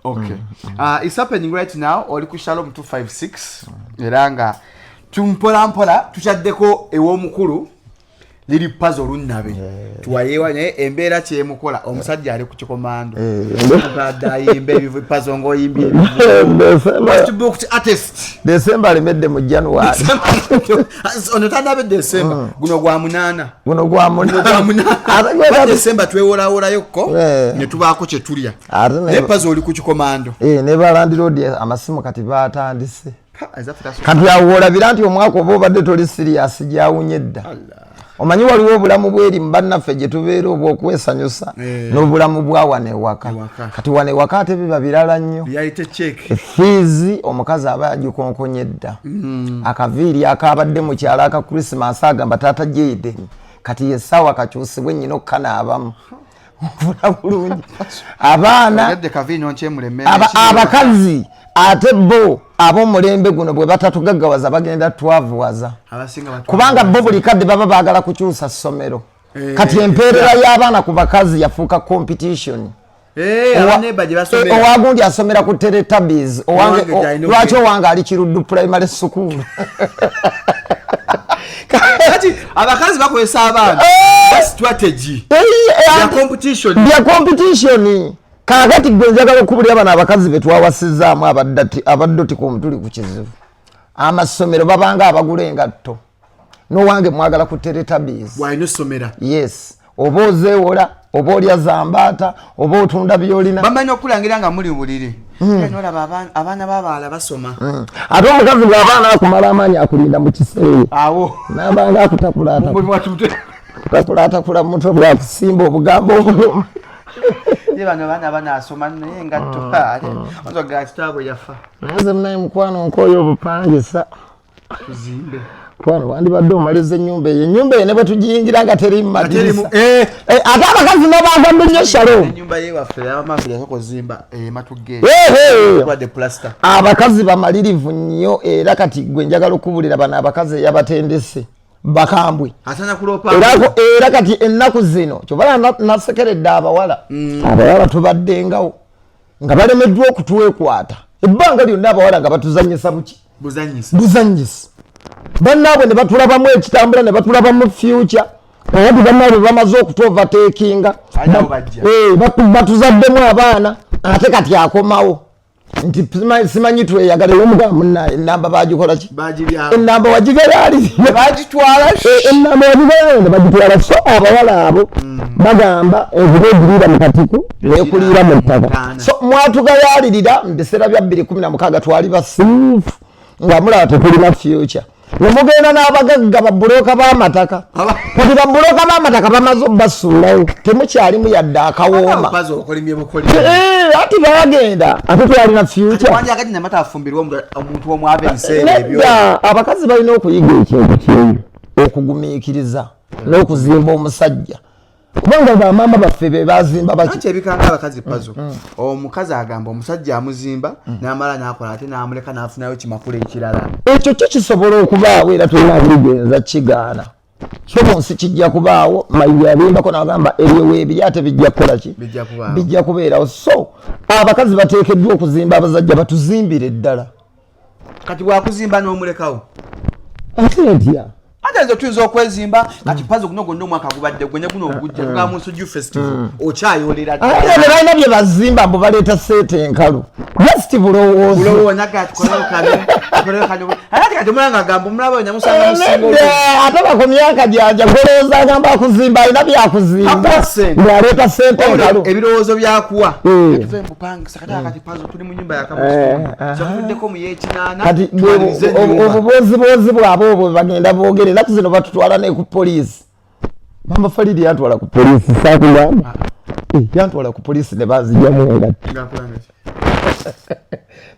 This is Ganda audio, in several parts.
Okay. It's happening right now. Oli ku Shalom 256 era nga tumpola mpola tukyaddeko ew'omukulu Lili Pazo Lunnabe tuwayewa, naye embeera kyemukola, omusajja ali ku kikomando, abadde ayimba ebivu. Pazo, ng'oyimbye ebivu, booked artist. Desemba alemedde mu January. Ono tanabe Desemba, guno gwa munaana. Guno gwa Guno gwa munaana. Ate gwe Ba Desemba twewolawoolayokko ne tubaako kye tulya. Ate Naye Pazo, oli ku kikomando. Ne balandiroodi amasimu kati batandise. Ha, ezaffe Kati awo olabira nti omwaka oba obadde toli serious, gyawunye dda. Omanyi waliwo obulamu bweri mu bannaffe gye tubeera obw'okwesanyusa n'obulamu bwa wano ewaka. Ewaka. Kati wano ewaka ate biba birala nnyo. Reality check. Efiizi omukazi aba yagikonkonye dda. Akaviiri akabadde mu kyalo aka Christmas, agamba, "Taata Jaden, kati yessaawa kakyusibwe, nnyina okkanaabamu." Nfuna bulungi abaana. Ogedde kaviino nkyemuleme. Abakazi ate bo ab'omulembe guno bwe batatugaggawaza bagenda twavuwaza. Abasinga Kubanga bo buli kadde baba baagala kukyusa ssomero. Kati empeerera y'abaana ku bakazi yafuuka competition. Abaneba gye basomera. Owagundi asomera ku Teletubbies. Owange gyalina. Lwaki owange ali Kiruddu Primary School? Kati abakazi bakozesa abaana. That strategy ya competition. Bya competition. Kakati gwe njagala okubulira, bano abakazi betwawasizaamu abaddotikum, tuli ku kizibu. Amasomero babanga abagula engatto, nowange mwagala ku Teletubbies. Bwalina osomera. Yes, oba ozeewola, oba olya zambaata, oba otunda byolina. Bamanyi okulangira nga muli buliri. Nolaba abaana b'abalala basoma. Ate omukazi bw'abaana akumala amaanyi, akulinda mu kiseera. Awo. Nabanga akutakula atakula mutwe, bwakusimba obugambo obuluma. Ye bano abaana banasoma, naye engatto ozogaa kitaabwe yafa. Nze munaye mukwano, nkooyo obupangisa. Tuzimbe. Mukwano, wandibadde omaliza ennyumba eyo, ennyumba eyo ne bwe tugiyingira nga terimu madirisa. Eh. Eh, ate abakazi nabagambye nnyo, Shalom. Enyumba yewaffe yabamaffe yasooka ozimba ematugge. Eh, eh. Twadde plaster. Abakazi bamalirivu nnyo, era kati gwe njagala okubulira, bano abakazi eyabatendese bakambwe. Atana kulopa. Era kati ennaku zino kyobala nasekeredde abawala. Abawala tubaddengawo nga balemeddwa okutwekwata ebbanga lyonna, abawala nga batuzanyisa buki? Buzanyisa. Buzanyisa. Bannaabwe ne batulabamu ekitambula, ne batulabamu future. Kakati bannaabwe bamaze okutuovertakinga. Ani abo bajja. Batuzaddemu abaana, ate kati akomawo nti simanyi tweyagala. Omugamba, "Munnaye, enamba bagikola ki?" Bagiryawo. Enamba wagigalaalirira. Bagitwala. Enamba wagigalaalira ne bagitwala. So abawala abo bagamba envuba egiriira mu katiko nekuliira mu ttaka. Ntaana. So mwatugayaalirira mu biseera bya 2016, twali basiifu nga mulaba tetulina future, nemugenda n'abagagga babulooka b'amataka. Kati babulooka b'amataka bamaze obbasuulawo, temukyalimu yadde akawooma. Pazo, okolimye bukolimi. Ati bagenda, ate twalina future. Wanjakati namata afumbirwa omuntu omwava ebiseera ebyo. Nedda, abakazi balina okuyiga ekintu kimu, okugumiikiriza n'okuzimba omusajja, kubanga bamaama baffe be bazimba baki? Anti ebikanga abakazi, Pazo, omukazi agamba omusajja amuzimba n'amala n'akola, ate n'amuleka n'afunayo kimakula ekirala. Ekyo kyo kisobola okubaawo, era tulina buligenza kigaana. So mu nsi kijja kubaawo. Mayinja yabimbako nagamba ebyo weebiri, ate bijja kukola ki? Bijja kubaawo. Bijja kubeerawo. So abakazi bateekeddwa okuzimba abasajja, batuzimbire ddala. Kati bwakuzimba n'omulekawo? Ate ntya? Ate nze tuyinza okwezimba. Kati Pazo, guno gwonna omwaka gubadde gwe ne guno ogujja tugaba mu Nsuju Festival, okyayolera. Ate tebalina bye bazimba, mbu baleeta seete enkalu, just bulowoozo. Bulowooza naga tukoleyo kano, tukoleyo kano, ate kati omulanga agamba omulaba oyo namusanga musinga. Nedda, ate bakomyaka gyanja golowooza, agamba akuzimba, alina byakuzimba. Akuwa ssente. Ng'aleeta sente enkalu. Ebirowoozo byakuwa. Tuve mupangisa kati Pazo, tuli mu nyumba yakamutuddeko mu yekinaana. Kati obubooziboozi bwabwe obwo bagenda boogere. Ennaku zino batutwala ne ku poliisi. Mama Falidi yantwala ku poliisi, saakugamba. Yantwala ku poliisi ne banzijamu engatto.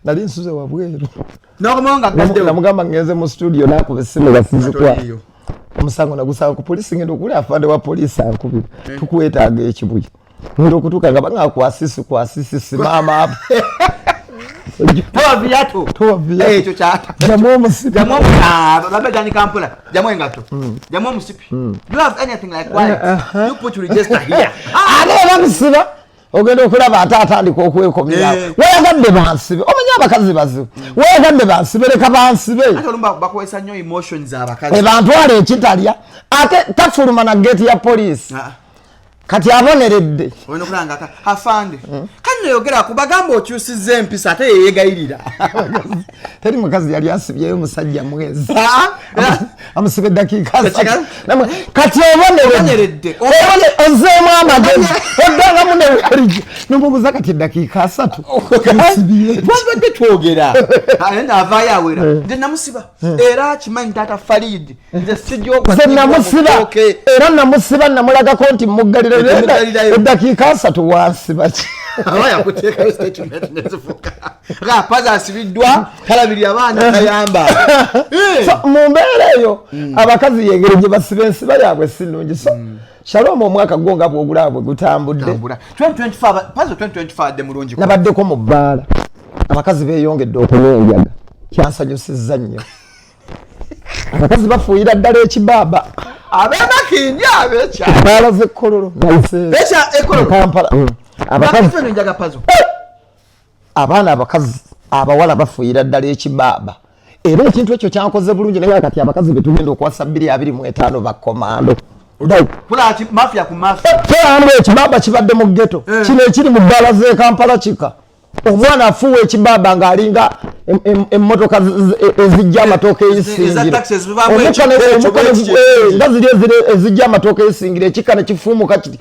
Nali nsuze wabweru. Nokomawo nga gaddewo. Namugamba ngenze mu studio, nakuba essimu nga sizikwa. Toliiyo. Omusango nagusanga ku poliisi. Ngenda okuli afande wa poliisi ankubira, "Tukwetaaga ekibuye." Ngenda okutuuka nga banga kwasisi kwasisi, simama hapo. Toa viatu. Toa viatu. Ekyo kya Jamu omusipi. Jamu babe kampula, jamu engatto, jamu omusipi. Do you have anything like wallet? You put register here. Ate era musiba. Ogenda okulaba ate atandika okwekomyawo. Weyagadde bansibe, omanyi abakazi bazibu. Weyagadde bansibe, leka bansibe. Ate olumu bakozesa nnyo emotions abakazi. Ebantwala ekitalya, ate tafuluma na geeti ya poliisi. Kati aboneredde. Olina okulaba nga afande kati noyogera ku bagamba okyusizza empisa, ate yeyegayirira. Teri mukazi yali asibyeyo musajja mwezi. Ah, Amusiba eddakiika Dakiika? 3. Kati oboneredde. Oboneredde. Ozzeemu amagezi, oddangamu newaligi nomubuuza, kati eddakiika 30 nsibye? Twabadde twogera, naye naavaayo awera, nze namusiba era akimanyi taata Farid, nze sijja. Nze namusiba era namusiba, namulagako nti muggalira. Muggalirayo. Eddakiika 30 wansiba ki? Aba yakuteekayo statement nezifuuka nga Pazo asibiddwa, talabirira abaana, tayamba. So mu mbeera eyo abakazi yengeri gye basiba ensiba yaabwe si nnungi. So Shalom, omwaka gwo nga bwogulaba bwe gutambudde. Tambula. 2025 Pazo, 2025 adde mulungi. Nabaddeko mu bbaala, abakazi beeyongedde okunywa enjaga, kyansanyusizza nnyo. Abakazi bafuuyira ddala ekibaaba. Abemakindi abekya Ebbaala z'ekkololo nayiseeyo. Ekya Ekololo? Kampala. Abakazi Bakafeno njaga, Pazo. Abaana abakazi, abawala bafuuyira ddala ekibaaba, era ekintu ekyo kyankoze bulungi. Naye kati abakazi betugenda okuwasa 2025 bakomando. Kulaki mafia ku mafia. Toyamba, ekibaaba kibadde mu ghetto. Kino ekiri mu bbaala z'e Kampala kika. Omwana afuuwa ekibaaba ng'alinga emmotoka ezijja amatooka Eza eyisingira. taxi ezivaamu Omukka ekyo, omukka ekyo, nga ziri ezijja amatooka eyisingira, ekika ne kifuumuka kiti.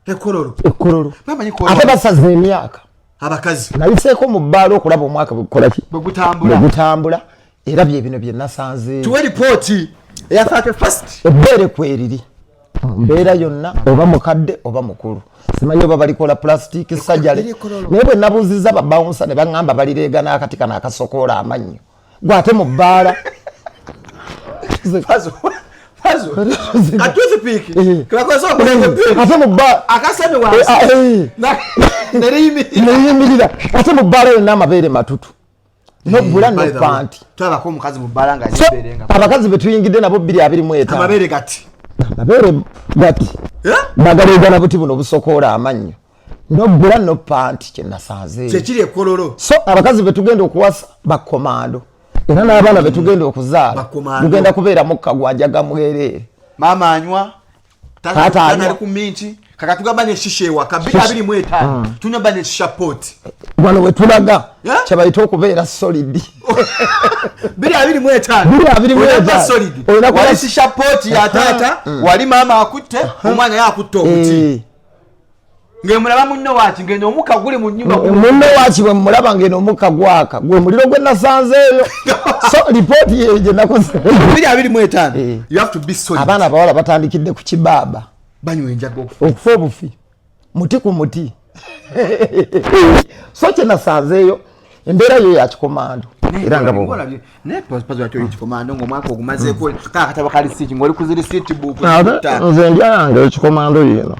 Ekololo. Ekkololo. Bamanyi Ate kololo. basaza emyaka. Abakazi. Nayiseeko mu bbaala okulaba omwaka bwe gukola ki, bwe bwe gutambula. gutambula, era bye bino bye nasanzeeyo. Tuwe ripooti eya 31st. Ebbeere kweriri mbeera yonna, oba mukadde oba mukulu, simanyi oba balikola plastic surgery. Ekololo. Naye bwe nabuuzizza babawunsa ne baŋŋamba balireega n'akati kano akasokoola amannyo, gwe ate mu bbaala. Pazo, Pazo, ka toothpick kebakozesa okulenga ebbeere. Ate mu bbaala Akasame wansi. Neriyimirira. Neyimirira. Ate mu bbaala yonna amabeere matutu, nogula By the way, nopanti. Tulabako omukazi mu bbaala nga So alina ebbeere nga abakazi betuyingidde nabo 2025 amabeere gati. Amabeere gati. Eh? Bagaleegana buti buno busokoola amannyo, nogula no panti, kyenasanzeeyo. Kyekiri ekololo. So abakazi betugenda okuwasa bakomando, era n'abaana betugenda okuzaala Bakomando. gugenda kubeera mukka gwanjaga mwereere. Maama anywa. Taata Taata anywa. ali ku minti. Kaka tugamba ne shisha ewaka 2025 tunaba ne shisha pot. Wano wetulaga Yeah? kyebayita okubeera solid. 2025. 2025. Olina solid. Olina Wali shisha pot ya taata, wali maama akutte omwana, ye akutte omuti. Ngemulaba munno waaki ngeno omukka guli mu nyumba. Munno waaki bwe mulaba ngeno omukka gwaka, gwe muliro gwe nasanzeeyo. So lipooti yeyo gye nakoze. 2025, you have to be solid. Abaana abawala batandikidde ku kibaaba. Banywa enjaga okufa. Okufa obufi, muti ku muti. So kye nasanzeeyo, embeera yo ya kikomando, era nga bwoba Naye Pazo, ati oli kikomando ng'omwaka ogumazeeko kakatabo ka risiiti ng'oli ku zi receipt book. Ate nze ndya yange ekikomando yino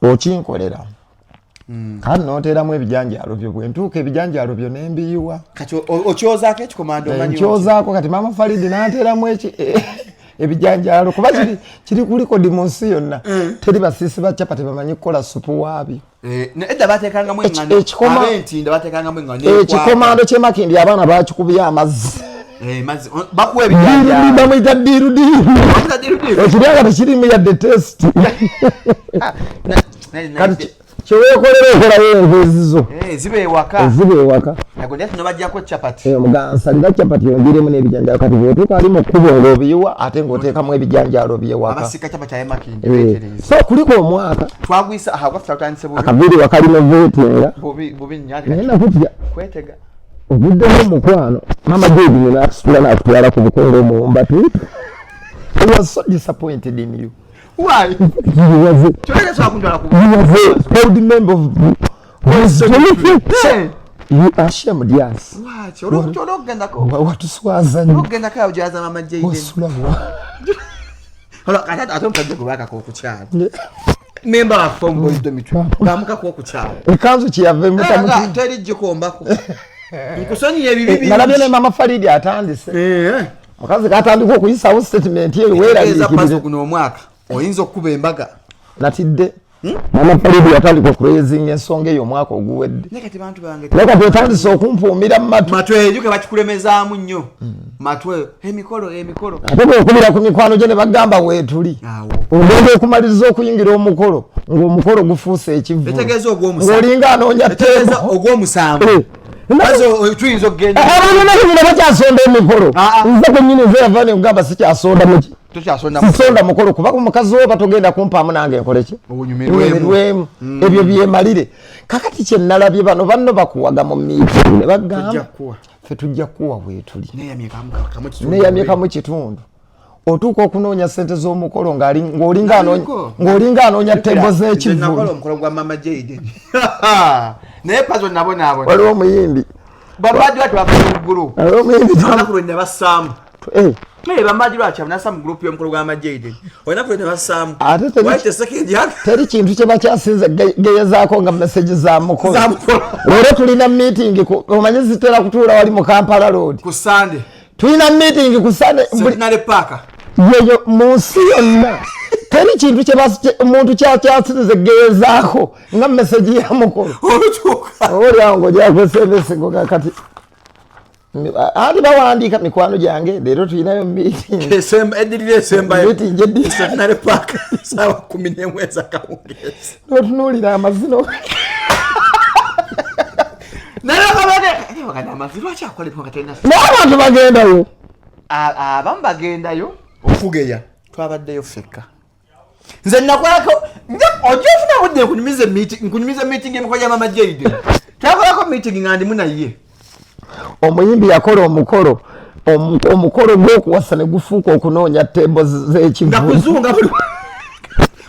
okinkolera, kandi noteeramu ebijanjaalo byo, bwe ntuuka ebijanjaalo byo nembiyiwa. Kati okyozaako ekikomando, omanyi otya? Nkyozaako. Kati maama Faridi nanteeramu eki ebijanjaalo, kuba kiri ku record mu nsi yonna, teri basiisi ba capati bamanyi kukola supu waabyo. Edda bateekangamu eŋŋano. Ab'entinda bateekangamu eŋŋano. Ekikomando kyemakindi abaana bakikubye amazzi. Mazzi. Bakuwa ebijanjaalo. Bamuyita diiru diiru. Bamuyita diiru diiru. Ekirya nga tekirimu yadde taste. Kati kyeweekolera, okolayo enva ezizo. Ziba ewaka. Eziba ewaka. Ago naye tuno bajjako capati. Mugansalira capati ongeremu n'ebijanjaalo. Kati bw'otuuka ali mu kkubo ng'obiyiwa, ate ng'oteekamu ebijanjaalo byewaka. Abasiika capati ayemakindi beetereza. So kuliko omwaka. Twagwisa aha gwaffe, twatandise bubi. Akaviiri wakalina veetinga. Bubi bubi nnyo ate Naye kati nakutya. Kwetega. Oguddemu omukwano, mama Jedi nakusitula nakutwala ku bukongo omuwumba tuutu. I was so disappointed in you. Why? You was a, Kyoleka sobola kuntwala ku you was a proud member of So, you are ashamed, yes. Lwaki? Olw'okugendako. Watuswaza nnyo. Olw'okugendako awo gyaza mama Jayden. Wasula wa? Olwo kati ate omusajja gwe baakaka okukyala. Memba waffe omu boys dormitory. Bamukaka okukyala. Ekanzu kyeyava Nga teri gikombako. Nkusonyiye ebibi bingi. Nalabye ne mama Faridi atandise. Mukazi katandika okuyisawo statement eyo. Tegeeza Pazo, weeraliikirire. guno omwaka oyinza okukuba embaga. Natidde. Mama Faridi yatandika okurezinga ensonga eyo omwaka oguwedde. Naye kati bantu bange, Naye kati otandise okumpuumira mu matu. Matu eyo ke bakikulemezaamu nnyo matu eyo, emikolo, emikolo. Ate bwekubira ku mikwano gye ne bagamba weetuli, Awo. ogenda okumaliriza okuyingira omukolo ng'omukolo gufuuse ekivvulu, Etegeeza ogw'omusanvu. ng'olinga anoonya Etegeeza table. ogw'omusanvu. Eh. Tuyinza okugenda. Abantu naku zino bakyasonda emikolo. Ah, ah. Nze kennyini, nze yava nekugamba sikyasonda muki, Tokyasonda. sisonda mukolo, kuba omukazi wo batogenda kumpaamu nange nkoleki? Onyumirwemu. Nyumirwemu. Ebyo byemalire. Kakati kyenalabye, bano banno bakuwaga mu meeting ne Tujja bagamba kuwa. ffe tujja kuwa bwetuli. Neyamye kamu kitundu. Neyamyekamu kitundu. Otuuka okunoonya sente z'omukolo Naliko. ng'olinga anoonya table Nze nakola z'ekivvulu. omukolo gwa Mama Jaden, naye Pazo nabonaabona. Waliwo omuyimbi, Bamadi lwaki bafuna mu group? waliwo omuyimbi Olunaku lwe nabassaamu. Eh, Naye bamadi lwaki nassa mu group y'omukolo gwa Mama Jaden olunaku lwe nabassaamu? Ate Wait a second, ya teri kintu kye bakyasinze geyezaako nga message za mukolo. Za mukolo. Leero tulina meeting omanyi zitera kutuula wali mu Kampala Road. Ku Sunday. Tulina meeting ku Sunday. Centenary Park. Yeyo mu nsi yonna teri kintu omuntu kyakyasinze geyezaako nga message ya mukolo. Olutuuka. Oliawo ng'ogyako SMS ngoga kati anti bawandiika, mikwano gyange, leero tulinayo meeting. Eddirira esembayo. Meeting eddirira. Centenary Park, saawa 11 ezakawungeezi. Notunuulira amazino. Naye bakabade baganda amazi lwaki akola ebintu nga talina? N'abantu bagendayo. Abamu bagendayo okugeya, twabaddeyo ffekka. Nze nakolako, ojja ofuna budde nkunyumize meeting, nkunyumize meeting emikolo gya Mama Jaden. Twakolako meeting nga ndimu naye. Omuyimbi yakola omukolo, omukolo gw'okuwasa ne gufuuka okunoonya table Nga z'ekivvulu. Kuzunga buli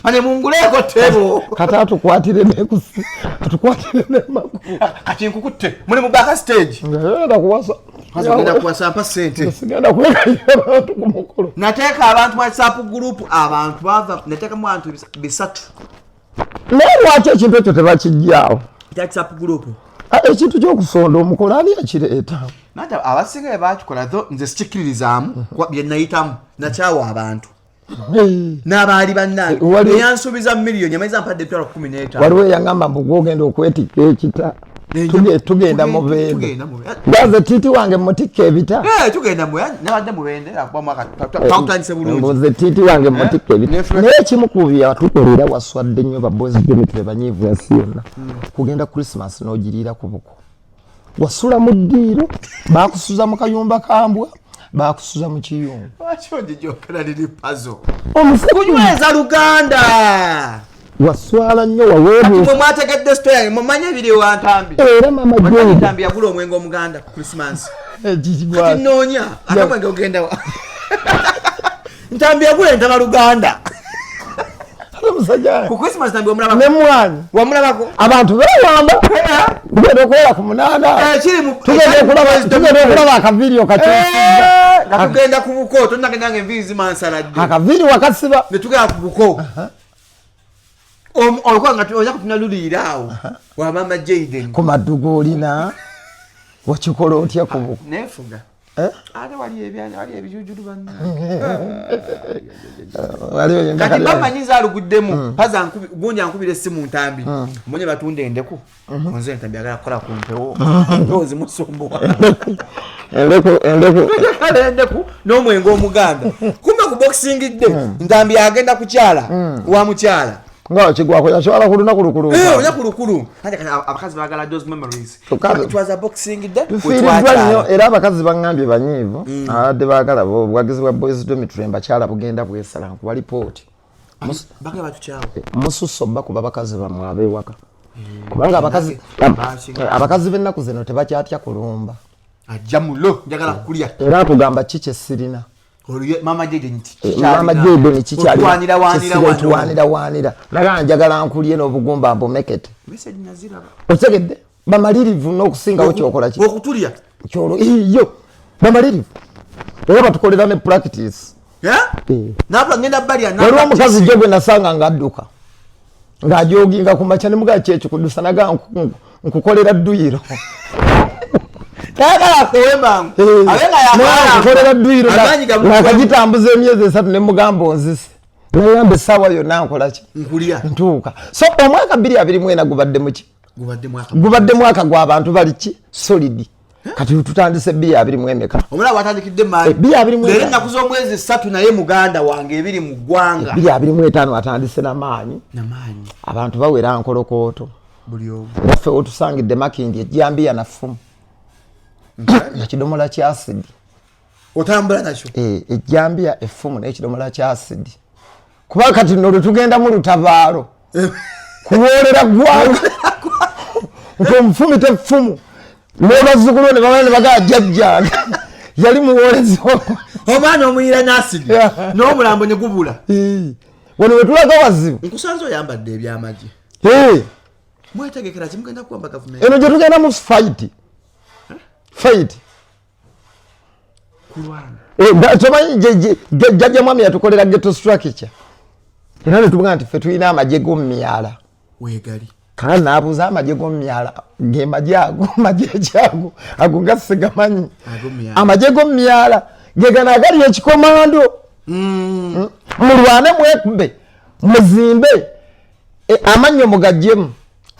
ane munguleeko table. Kati atukwatire nekusi, atukwatire nemagulu. Kati nkukutte muli mu back stage. Ngenda kuwasa. Ogenda kuwasa, mpa sente. Sigenda kwegayira abantu ku mukolo. Nateeka abantu mu WhatsApp group, abantu bava, nateekamu abantu 300. Naye lwaki ekintu ekyo tebakijjaawo? WhatsApp group. Ah, ekintu ky'okusonda omukolo ani yakireeta? Nati abasinga bye bakikola tho nze sikikkiririzaamu, kuba bye nayitamu nakyawa abantu n'abaali bannange. Eyansuubiza miliyoni amaizi ampadde 150,000. Waliwo eyaŋŋamba mbu gwogenda okwetikka ekita. Tugenda mubende. Tugenda mubende. Gaze tiiti wange mutikka ebita. Eh, tugenda mu nabadde mubende akuba mwaka twakutandise bulungi. Mbuze tiiti wange mutikka ebita. Ne Naye ekimu ku byatukolera, waswadde nnyo ba Boys Dormitory banyiivu ensi yonna. Kugenda Christmas n'ogiriira ku buko, wasula mu ddiiro, bakusuza mu kayumba kambwa, bakusuza mu kiyungu. Lwaki onjijokera liri Pazo? Omusajja Kunyweza luganda. Waswala nnyo, waweebuusa. Mwe mwategedde story yange, mumanye ebiri ewantambi. Era mama Jade Ntambi yagula omwenge omuganda ku Christmas. Kati nnoonya ate omwenge ogenda wa? Ntambi yagula entaba luganda Ate musajja ku Christmas. Ntambi wamulabako? Nemwanyi. Wamulabako? Abantu bewamba, tugenda okuwera ku 8. Eh, kiri mu Tugenda okulaba akavidiyo kakyusiza. Eh, nga tugenda ku buko, tonagenda nga enviiri zimansaladde. Akaviiri wakasiba. Ne tugenda ku buko. Olukola nga oja kutunaluliira awo wa Mama Jaden. Ku maddu olina wakikola otya ku buko? Neefuga. Eh? Ate wali ebyanya, wali ebijujulu banna. Waliwo Kati bamanyiza aluguddemu Paza gundi ankubira essimu, Ntambi omonye batunda endeku. Nze Ntambi agala kukola ku mpewo, mpewo zimusumbuwa. Endeku, endeku. Kale endeku n'omwenge omuganda, kumbe ku Boxing Day Ntambi agenda kukyala wa mukyala. Nga kigwako yakyala ku lunaku lukulu. Eh, olunaku lukulu. Kati kati abakazi baagala those memories. Kyokka It was a Boxing Day. Tufiiriddwa nnyo, era abakazi baŋŋambye banyiivu, abadde baagala obuwagizi bwa Boys Dormitory mbakyala bugenda bwesala. Nkuwa lipooti. Bagala batukyawo. Mususse obbakuba bakazi bammwe ab'ewaka, kubanga abakazi abakazi b'ennaku zino tebakyatya kulumba. Ajja mulo, njagala kulya. Era akugamba ki kyesirina. Oluye Mama Jaden. Mama Jaden. Kikyalwanira wanira wano. Kikyalwanira wanira naga njagala nkulye n'obugumba mbumekete. Message naziraba. Otegedde, bamalirivu n'okusingawo kyokola ki? Okutulya. Kyolo iyo bamalirivu, era batukolera ne practice. Eh? Nabula ngenda balya. Waliwo omukazi jo gwe nasanga ng'adduka ng'ajoginga ku makya, ne mugaa kyekikudusa, naga nkukolera dduyiro. Tayagala akowe mangu. Abe nga nkukolera dduyiro Amaanyi ng'akagitambuza emyezi 3, ne mugamba onzise. Nayamba essaawa yonna nkolaki? Nkulya. Ntuuka. So omwaka 2024 gubadde muki? Gubadde mwaka. Gubadde mwaka gw'abantu bali ki? Solid. Kati tutandise bbiri abiri mu emeka? Omulaba watandikidde maanyi. 2025. Leero ennaku z'omwezi 3, naye muganda wange ebiri mu ggwanga. 2025 atandise namaanyi. Namaanyi. Abantu bawera nkolokooto. Buli omu. Era ffe wotusangidde Makindi, ejjambiya nafumu nakidomola kya asidi. Otambula nakyo. Ejjambiya, effumu n'ekidomola kya asidi, kuba kati nno lwe tugenda mu lutabaalo kuwoolera ggwanga nti omufumita effumu n'abazzukulu ne bamala ne bagaa jjajjange yali muwoolezi. Omwana omuyira n'asidi n'omulambo ne gubula. Wano wetulaga wazibu. Nkusanze oyambadde ebyamagye. Mwetegekera ki? Mugenda kuwamba gavumenti? Eno gye tugenda mu fight, fight. Kulwana. Tomanyi jjajja mwami yatukolera ghetto structure, era netubuga nti ffe tulina amagye g'omu myala. Weegali. Kala naabuuza, amagye g'omu myala ge magye ago? Magye kyago ago gasigamanyi? Ag'omu myala. Amagye g'omu myala ge gano agali ekikomando. Mulwane, mwekube, muzimbe, amannyo mugajjemu,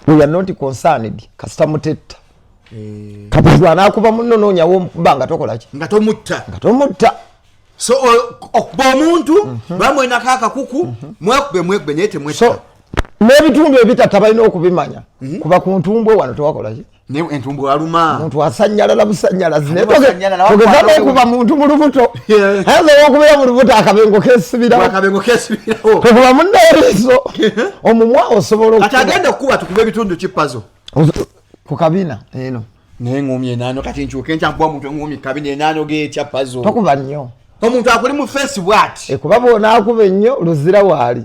we are not concerned kasita mutetta. Kati lwanakuba munno, noonyawo omukuba nga tokolaki? Nga tomutta. Nga tomutta. So okuba omuntu bamwenako akakuku, mwekube, mwekube, naye temwetta. So n'ebitundu ebitata balina okubimanya, kuba ku ntumbwe wano tewakolaki? Naye entumbwe waluma. Omuntu asanyalala busanyalazi, naye Basanyalala, togeza wakwata n'okuba muntu mu lubuto. Ayinza okubeera mu lubuto, akabengo kesibirawo. Akabengo kesibirawo. Tokuba munneeriiso omumwa osobola Kati agenda okukuba, tukuba ebitundu kipazo. Ku kabina eno. Naye ŋŋumye enaano, kati nkyuke nkyankuba omuntu eŋŋumye kabina enaano geetya, Pazo? Tokuba nnyo. Omuntu akuli mu face bwati. Ekuba bwonaakuba ennyo, Luzira waali.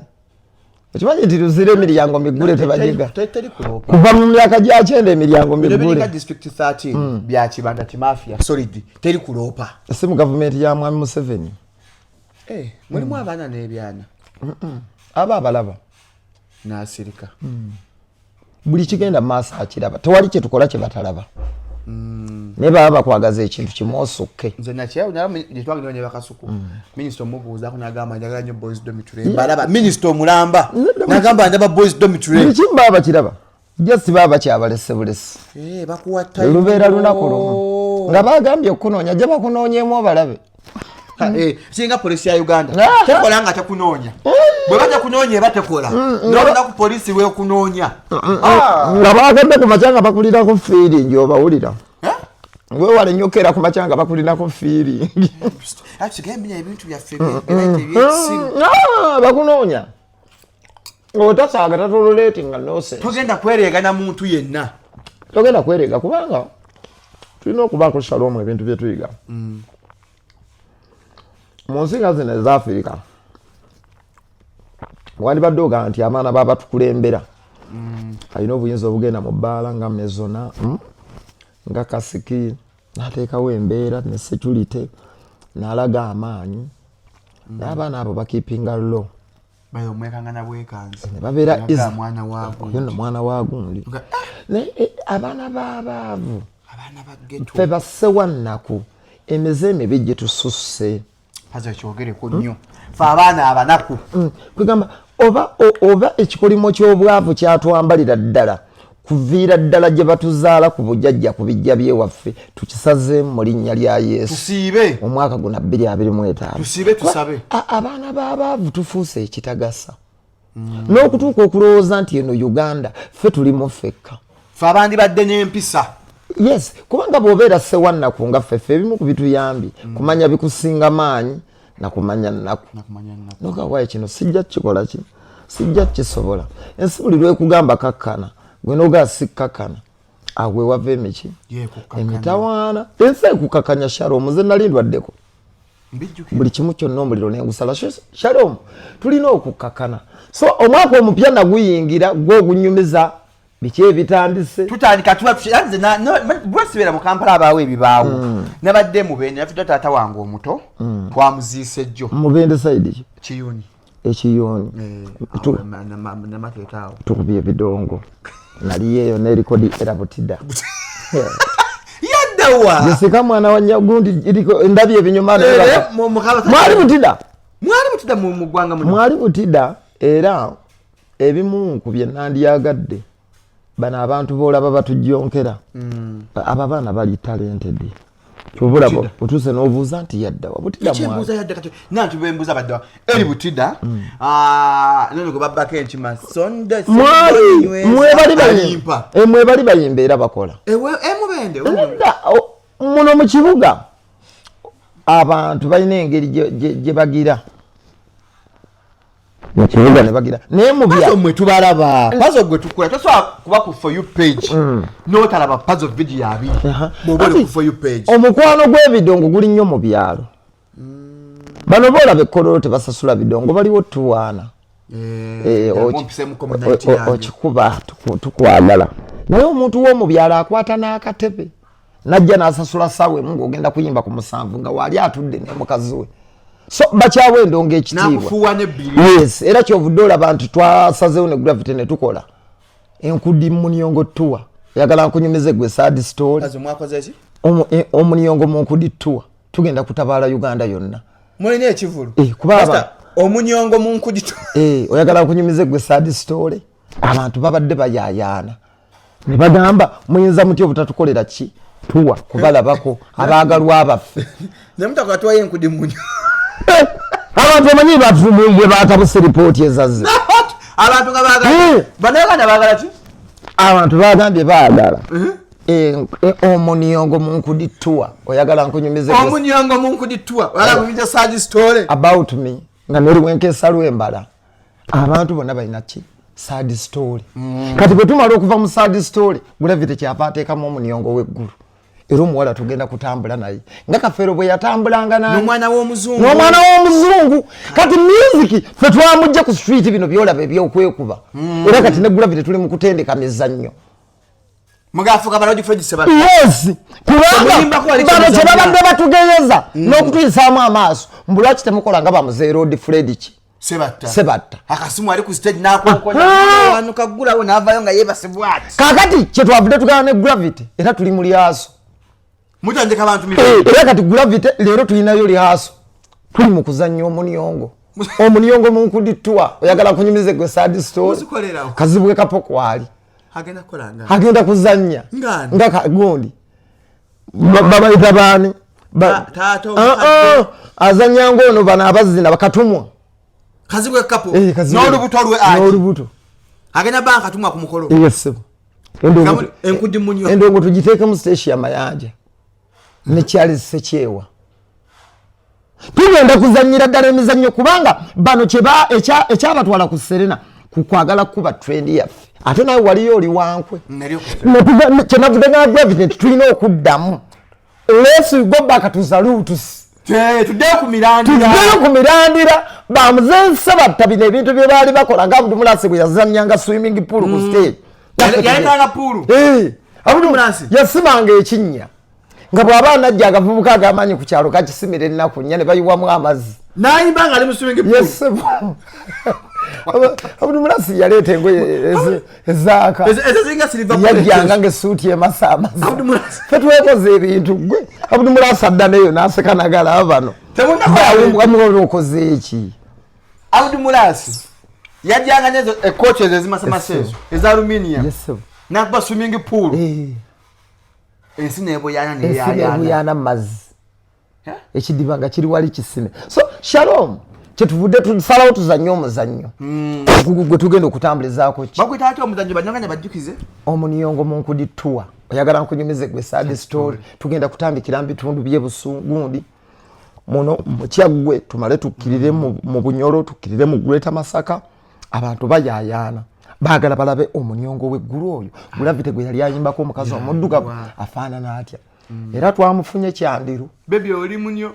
Okimanyi nti Luzira emiryango migule, tebagiga? Teri kuloopa. Kuva mu myaka gya 90 emiryango Bino migule. biringa District 13 bya Kibanda, kimafia solid, teri kuloopa. Si mu gavumenti ya mwami Museveni. Eh, mulimu abaana n'ebyana. Aba abalaba. N'asirika. Buli kigenda mu maaso akiraba, tewali kyetukola kye batalaba, naye baba bakwagaza ekintu kimu osukke. Nze nakyetwagenda ne bakasuku, minisita omubuuzaako nagamba, "Njagala nnyo boys dormitory." Mbalaba minisita omulamba nagamba, "Ndaba boys dormitory." Buli kimu baba bakiraba, just baba bakyabalese bulesi. Eh, bakuwa time. Lubeera lunaku lumu nga bagambye okukunoonya, jja bakunoonyeemu obalabe. Eh, singa polisi ya Uganda Ah. tekola nga tekunoonya, bwe batekunoonya eba tekola, n'olunaku polisi lwekunoonya. Ah. Nga bagambye ku makya nga bakulinako feeling, obawulira. Eh? Wewale nnyo okkeera ku makya nga bakulinako feeling. Ate tusigaye menya ebintu byaffe ebyekisiru. Ah, bakunoonya otasaaga tatololeti nga nonsense. Togenda kwereega na muntu yenna. Togenda kwerega, kubanga tulina okubaako shalom ebintu byetuyiga mu nsi nga zino eza Afirika. Wandibadde ogamba nti abaana babatukulembera alina obuyinza obugenda mu bbaala nga mezona, nga kasiki, n'ateekawo embeera ne security n'alaga amaanyi, naye abaana abo bakeepinga low. Bayo omwekangana bwekanzi. Ne babeera Yaga easy. mwana wa gundi. Oyo nno mwana wa gundi. Naye abaana b'abaavu, Abaana ba ghetto. ffe bassewannaku, emize emibi gitususse. Pazo, kyogereko nnyo, fe abaana abanaku. Kwegamba oba ekikolimo ky'obwavu kyatwambalira ddala kuviira ddala gye batuzaala ku bujajja ku bijja byewaffe, tukisazeemu mu linnya lya Yesu. Tusiibe. Omwaka guno 2025. Tusiibe, tusabe. Abaana b'abaavu tufuuse ekitagasa n'okutuuka okulowooza nti eno Uganda ffe tulimu ffekka. Fe abandibadde n'empisa. Yes, kubanga bw'obeera ssewannaku nga ffeffe, ebimu ku bituyambye kumanya bikusinga maanyi nakumanya nnaku. Nakumanya nnaku. Nogawaye kino sijja kukikola, ki sijja kukisobola. Ensi buli lwekugamba kakkana, gwe nogaa sikkakkana, awo wewava emiki. Yekukakkanya. Emitawaana. Ensi ekukakanya. Shalom, nze nali ndwaddeko. Mbijjukira. Buli kimu kyonna omuliro nengusala. Shalom, tulina okukakkana. So omwaka omupya naguyingira gwe ogunyumiza biki ebitandise. Tutandika tuba nze bwesibeera mu Kampala, abaawo ebibaawo. Nabadde Mubende, nafidwa taata wange omuto, twamuziise jjo. Mubende side ki? Kiyuni. Ekiyuni. Eh, namateeka awo. Tukubye ebidongo, naliyo eyo nerikodi era butida. Yaddawa. Jesika mwana wa nyagundi, ndabye ebinyuma. Mwali butida. Mwali Butida mu ggwanga muno? Mwali Butida. Era ebimu ku bye nandyagadde, bano abantu boolaba batujjonkera, abo abaana bali talented. Kyova olaba otuuse n'obuuza nti yaddawa Butida. Kyembuuza yadda kati nanti bembuuza baddawa eri Butida. Ah, nono gwe babbako enkima sonde. Mwali mwebali bayimba, mwebali bayimba era bakola. Emubende. Nedda, muno mu kibuga abantu balina engeri gye bagira mu kibuga ne bagira, naye mu bya Pazo mwe tubalaba. Pazo gwe tukula tosobola kuba ku For You page n'otalaba Pazo video abiri bw'oba oli ku For You page. Omukwano gw'ebidongo guli nnyo mu byalo. Bano boolaba ekkololo tebasasula bidongo, baliwo tuwaana. Mumpisemuko mu night yange. Okikuba tukwagala, naye omuntu w'omu byalo akwata n'akatebe najja n'asasula ssaawa 1 ng'ogenda kuyimba ku 7 nga waali atudde ne mukazi we, so bakyawa endongo ekitiibwa. N'akufuuwa n'ebbiri. Yes, era kyovudde olaba nti twasazeewo ne Gravity ne tukola enkudi Muniongo tour. Oyagala nkunyumize gwe sad story? Pazo mwakoze ki? Omuniongo mu nkudi tour, tugenda kutabaala Uganda yonna. Mulina ekivulu? Kuba Pastor, omunyongo mu nkudi tour. Oyagala nkunyumize gwe sad story? Abantu babadde bayayaana ne bagamba, muyinza mutya obutatukolera ki tour kubalabako abaagalwa baffe? Ne mutakola tuwayo enkudi munyo. Abantu omanyi bwe batabuse ripooti ezazze. Abantu nga baagala Bannayuganda baagala ki? Abantu bagambye baagala omuniongo mu nkudi tour. Oyagala nkunyumize Omunyongo mu nkudi tour, oyagala kunyumiza sad story? About me nga neriwenkesa lwembala, abantu bonna balina ki sad story. Kati bwe tumala okuva mu sad story, Gravity kyava ateekamu omuniongo w'eggulu, era omuwala tugenda kutambula naye nga Kafeero bwe yatambulanga nani? N'omwana w'omuzungu. N'omwana w'omuzungu. Kati music fe twamugje ku street, bino byolaba ebyokwekuba, era kati ne Gravity tuli mu kutendeka mizannyo. Mugafuka balodi Fred Sebatta. Yes, kubanga Omuyimbako wali bano kyemuzannya. kyebabadde batugeyeza n'okutuyisaamu amaaso, mbu lwaki temukola nga bamuzeerodi Fred ki Sebatta. Sebatta. Akasimu ali ku stage n'akonkonya wano kaggulawo n'avaayo nga yeebase bw'ati. Kakati kyetwavudde tugana ne Gravity, era tuli mu lyaso. Mutandika abantu Era kati Gravity leero tulinayo lyaso, tuli mu kuzannya omuniongo, omuniongo mu nkudi tour. Oyagala kunyumize gwe sad story? Muzikolerawo. Kazibwe Kapo kwali. Agenda kukola nga Agenda kuzannya Ng'ani? Nga gundi babayita baani? Taata Ah, omukadde. ah, azannya ngaono bano abazina bakatumwa. Kazibwe Kapo. Kazibwe. N'olubuto lwe ati N'olubuto. Agenda banka katumwa ku mukolo. Yes, sebo. Enkudi munyo. Endongo tugiteekemu Stecia Mayanja ne Charles Sekyewa. Tugenda kuzanyira ddala emizannyo, kubanga bano ekyabatwala ku Serena ku kwagala kuba trend yaffe, ate nawe waliyo oli wankwe. Kyenavudde nga Gravity nti tulina okuddamu, let's go back to the roots. Tuddeyo ku mirandira. Tuddeyo ku mirandira. Bamuzense batta bino ebintu bye baali bakola nga Abdumulasi bwe yazannyanga swimming pool ku stage. Yalekanga pool. Abdumulasi yasimanga ekinnya nga bw'aba anajja agavubuka ag'amaanyi ku kyalo kakisimira ennaku 4 ne bayiwamu amazzi. N'ayimba nga ali mu swimming pool. Yes. Abdumulasi yaleeta engoye ezaaka. Ezo ziringa silver. Yajjanga ngaesuuti emasa amazzi. Abdumulasi. Fe twekoze ebintu gwe Abdumulasi adda neyo n'aseka nagalaba bano. Temunnakola. Okoze eki? Abdumulasi yajjanga nezo ekoki ezo ezimasamasa ezo eza aluminium. Yes, sir. Nakuba swimming pool, ensi nebuyana. Ensi Neyayana. nebuyaana mu mazzi, ekidiba nga kiri wali kisime. So Shalom, kyetuvudde tusalawo tuzanye omuzannyo ogugu gwe tugenda okutambulizaako ki. Bagwita ati omuzannyo banyonganya bajjukize. Omuniongo mu nkudi tour. Oyagala nkunyumize gwe sad story? Tugenda kutandikira mu bitundu byebusungundi muno Mukyaggwe, tumale tukkirire mu Bunyoro, tukkirire mu Greater Masaka. Abantu bayayaana, baagala balabe omuniongo w'eggulu oyo Gravity gwe yali ayimbako omukazi omuddugavu afaanana atya. Era twamufunye Kyandiru. Baby oli munyo.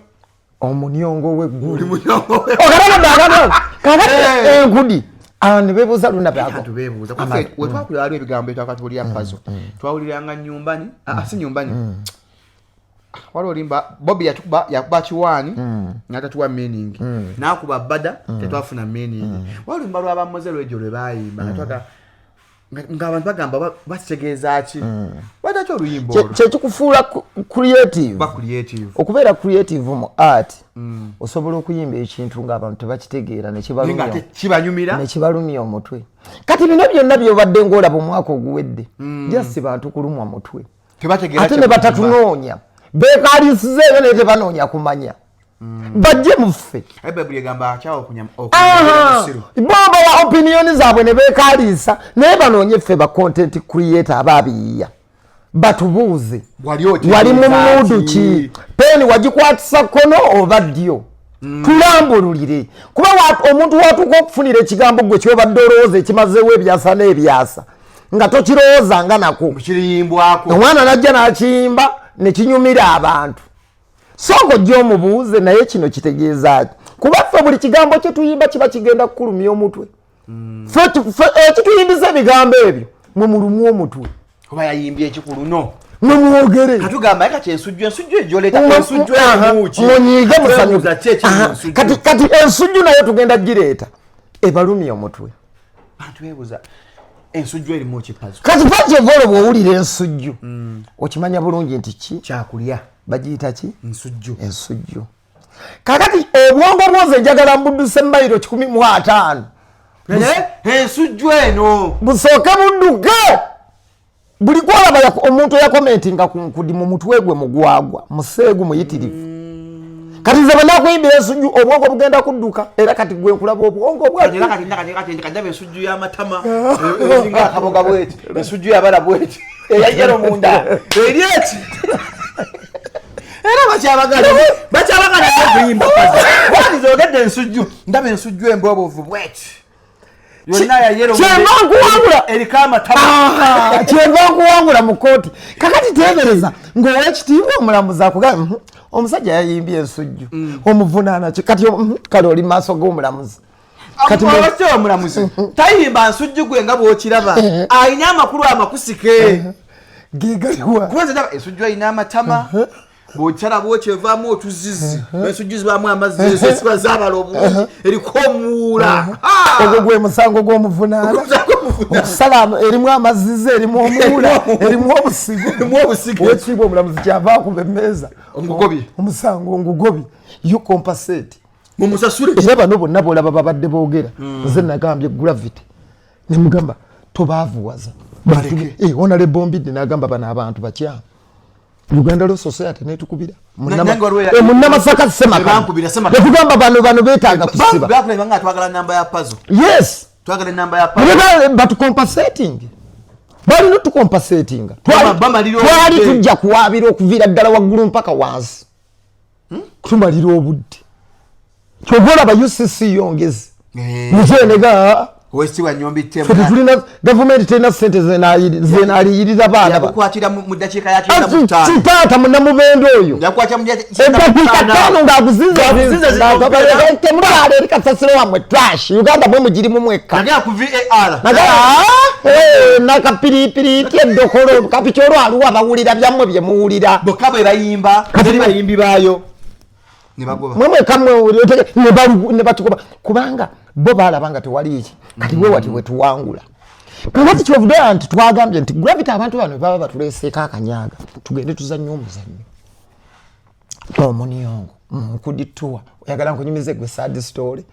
Omuniongo w'eggulu. Oli munyongo. Okalaba kakati enkudi abantu ne beebuuza luna. Abantu beebuuza wetwakulira waliwo ebigambo etwakatulya Pazo, twawuliranga nyumbani. Ah, si nyumbani, waliwo olimba Bobi yatukuba, yakuba kiwaani n'atatuwa meaning, n'akuba bada tetwafuna meaning. Waliwo oluyimba lw'abamoze lwegyo lwe baayimba nga ng'abantu bagamba bakitegeeza ki. Kwata ki oluyimba olwo? Kyekikufuula creative. Ba creative. Okubeera creative mu art, osobola okuyimba ekintu ng'abantu tebakitegeera Naye nga ate kibanyumira. Nekibalumya omutwe. Kati bino byonna byobadde ng'olaba omwaka oguwedde, just bantu kulumwa mutwe. Tebategeera Ate ne kye batatunoonya, bekalisiza ebyo, naye tebanoonya kumanya, bajje muffe. Aye Bayibuli egamba akyawa Aha! okunyamira musiru. Bo bawa opinion zaabwe ne beekaliisa, naye banoonye ffe ba content creator abaabiyiya, batubuuze, Wali otegeeza wali mu mood ki? ki? Peeni wagikwatisa kkono oba ddyo? Tulambululire, kuba omuntu watuuka okufunira ekigambo gwe kyobadde olowooza ekimazeewo ebyasa n'ebyasa nga tokirowoozanga nako, Kiriyimbwako. Omwana najja n'akiyimba ne kinyumira abantu. Sooka ojja omubuuze, naye kino kitegeeza ki? Kuba ffe buli kigambo kye tuyimba kiba kigenda kukulumya omutwe. Ffe ekituyimbisa ebigambo ebyo, mwe mulumwe omutwe. Oba yayimbye ekikulu no. Mwe mwogere. Katugamba kati ensujju, ensujju egyoleeta, ensujju erimu ki? Munyiige, musanyuke. Twebuuza ki ekiri mu nsujju? Kati ensujju nayo tugenda gireeta ebalumya omutwe. Bantu beebuuza ensujju erimu ki, Pazo? Kati pakyovolo bw'owulira ensujju, okimanya bulungi nti ki? Kyakulya. Bagiyita ki? Nsujju. Ensujju. Kakati obwongo bwoze njagala mbudduse mayiro 150. Naye ensujju eno busooke budduke. Buli gwolaba omuntu eyakomentinga ku nkudi, mu mutwe gwe mugwagwa, museegu muyitirivu. Kati nze bwe nakuyimbira ensujju, obwongo bugenda kudduka, era kati gwe nkulaba obwongo bwa Era kati ndaba ensujju y'amatama eringa akaboga bweti, ensujju yabala bweti, eyajjero munda eri eti, era bakyabagala okuyimba. Wanize ogedde ensujju, ndaba ensujju emboobovu bweti yonna ya yellow. Kyenva nkuwangula. Eriko amatama. Ah, kyenva nkuwangula mu kooti. Kakati teebereza ng'owekitiibwa omulamuzi akugamba, omusajja yayimbye ensujju, omuvunaana ki?" Kati kale oli maaso g'omulamuzi. Kati Kati omulamuzi tayimba nsujju gwe nga bw'okiraba, alina amakulu amakusike. Gegaliwa? Kuba nze ndaba ensujju alina amatama, bw'okyala bwokyevaamu otuzizi, ensujju zibaamu amazzi, ezo ziba zaabala obulungi, eriko omuwuula. Ogwo gwe musango gw'omuvunaana. Okusala erimu amazzizi, erimu omuwula, erimu obusigo. Erimu obusigo. Owekitiibwa omulamuzi kyava akuba emmeeza. Ngugobye. Omusango ngugobye, you compensate. Mumusasule. Era bano bonna bolaba babadde boogera, nze nagambye Gravity, nemugamba tobaavuwaza. Baleke. Honorable Mbidde nagamba bano abantu bakyamu. Uganda Law Society netukubira. Nange waliwo Munnamasaka. Bankubira Ssemakanya. Nekugamba bano beetaaga kusiba. Bakulaba nga twagala namba ya Pazo. Yes. Twagala enamba ya Pazo. Batucompensating, balina otucompensatinga. Bamalira Twali obudde. tujja kuwaabira okuviira ddala waggulu mpaka wansi, tumalira obudde. Kyova olaba UCC yongezi muzenega. Owekitiibwa Nyombi. Ffe tetulina, gavumenti terina sente zenaliyirira baana Yakukwatira mu ddakiika ya 95. Kitaata munamubende oyo, Yakukwatira mu eddakiika 5 Ng'akuzinza- ng'akuzinzatemutwala eri kasasiro wammwe, trash Uganda mwe mugirimu mwekka. Nagenda ku VAR. Nakapiripiri eddokolo kapiki olwaluwa bawulira byammwe bye muwulira. Bokka bwe bayimba, teri bayimbi baayo ne bagoba. Mwe mwekka ne batugoba kubanga bo balaba nga tewali ki. Kati we wati wetuwangula. Kakati kyovudde nti twagambye nti Gravity, abantu bano baba batuleeseeko akanyaga, tugende tuzannye omuzannyo omuniyongo nkudituwa. Oyagala nkunyumize gwe sad story?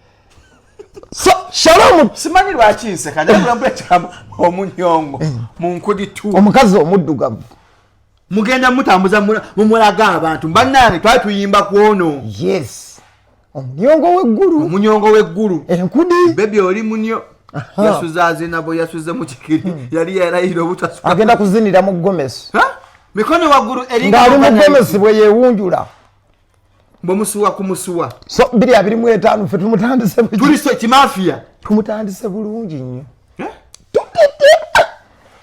So Shalom. Simanyi lwaki nseka, naye omunyongo mu nkudi tu. Omukazi omuddugavu. Mugenda mutambuza mumulaga abantu, bannange twali tuyimba ku ono. Yes, omunyongo w'eggulu. Omunyongo w'eggulu. Enkudi. Baby oli munyo, yasuze azinabo, yasuze mu kikiri, yali yalayira obutasuka. Agenda kuzinira mu gomesi. Ha? Mikono waggulu eringa Ng'ali mu gomesi bwe yeewunjula. Bwemusuwa ku musuwa. So 2025 ffe tumutandise Tuli so kimafiya. Tumutandise bulungi nnyo. Tutete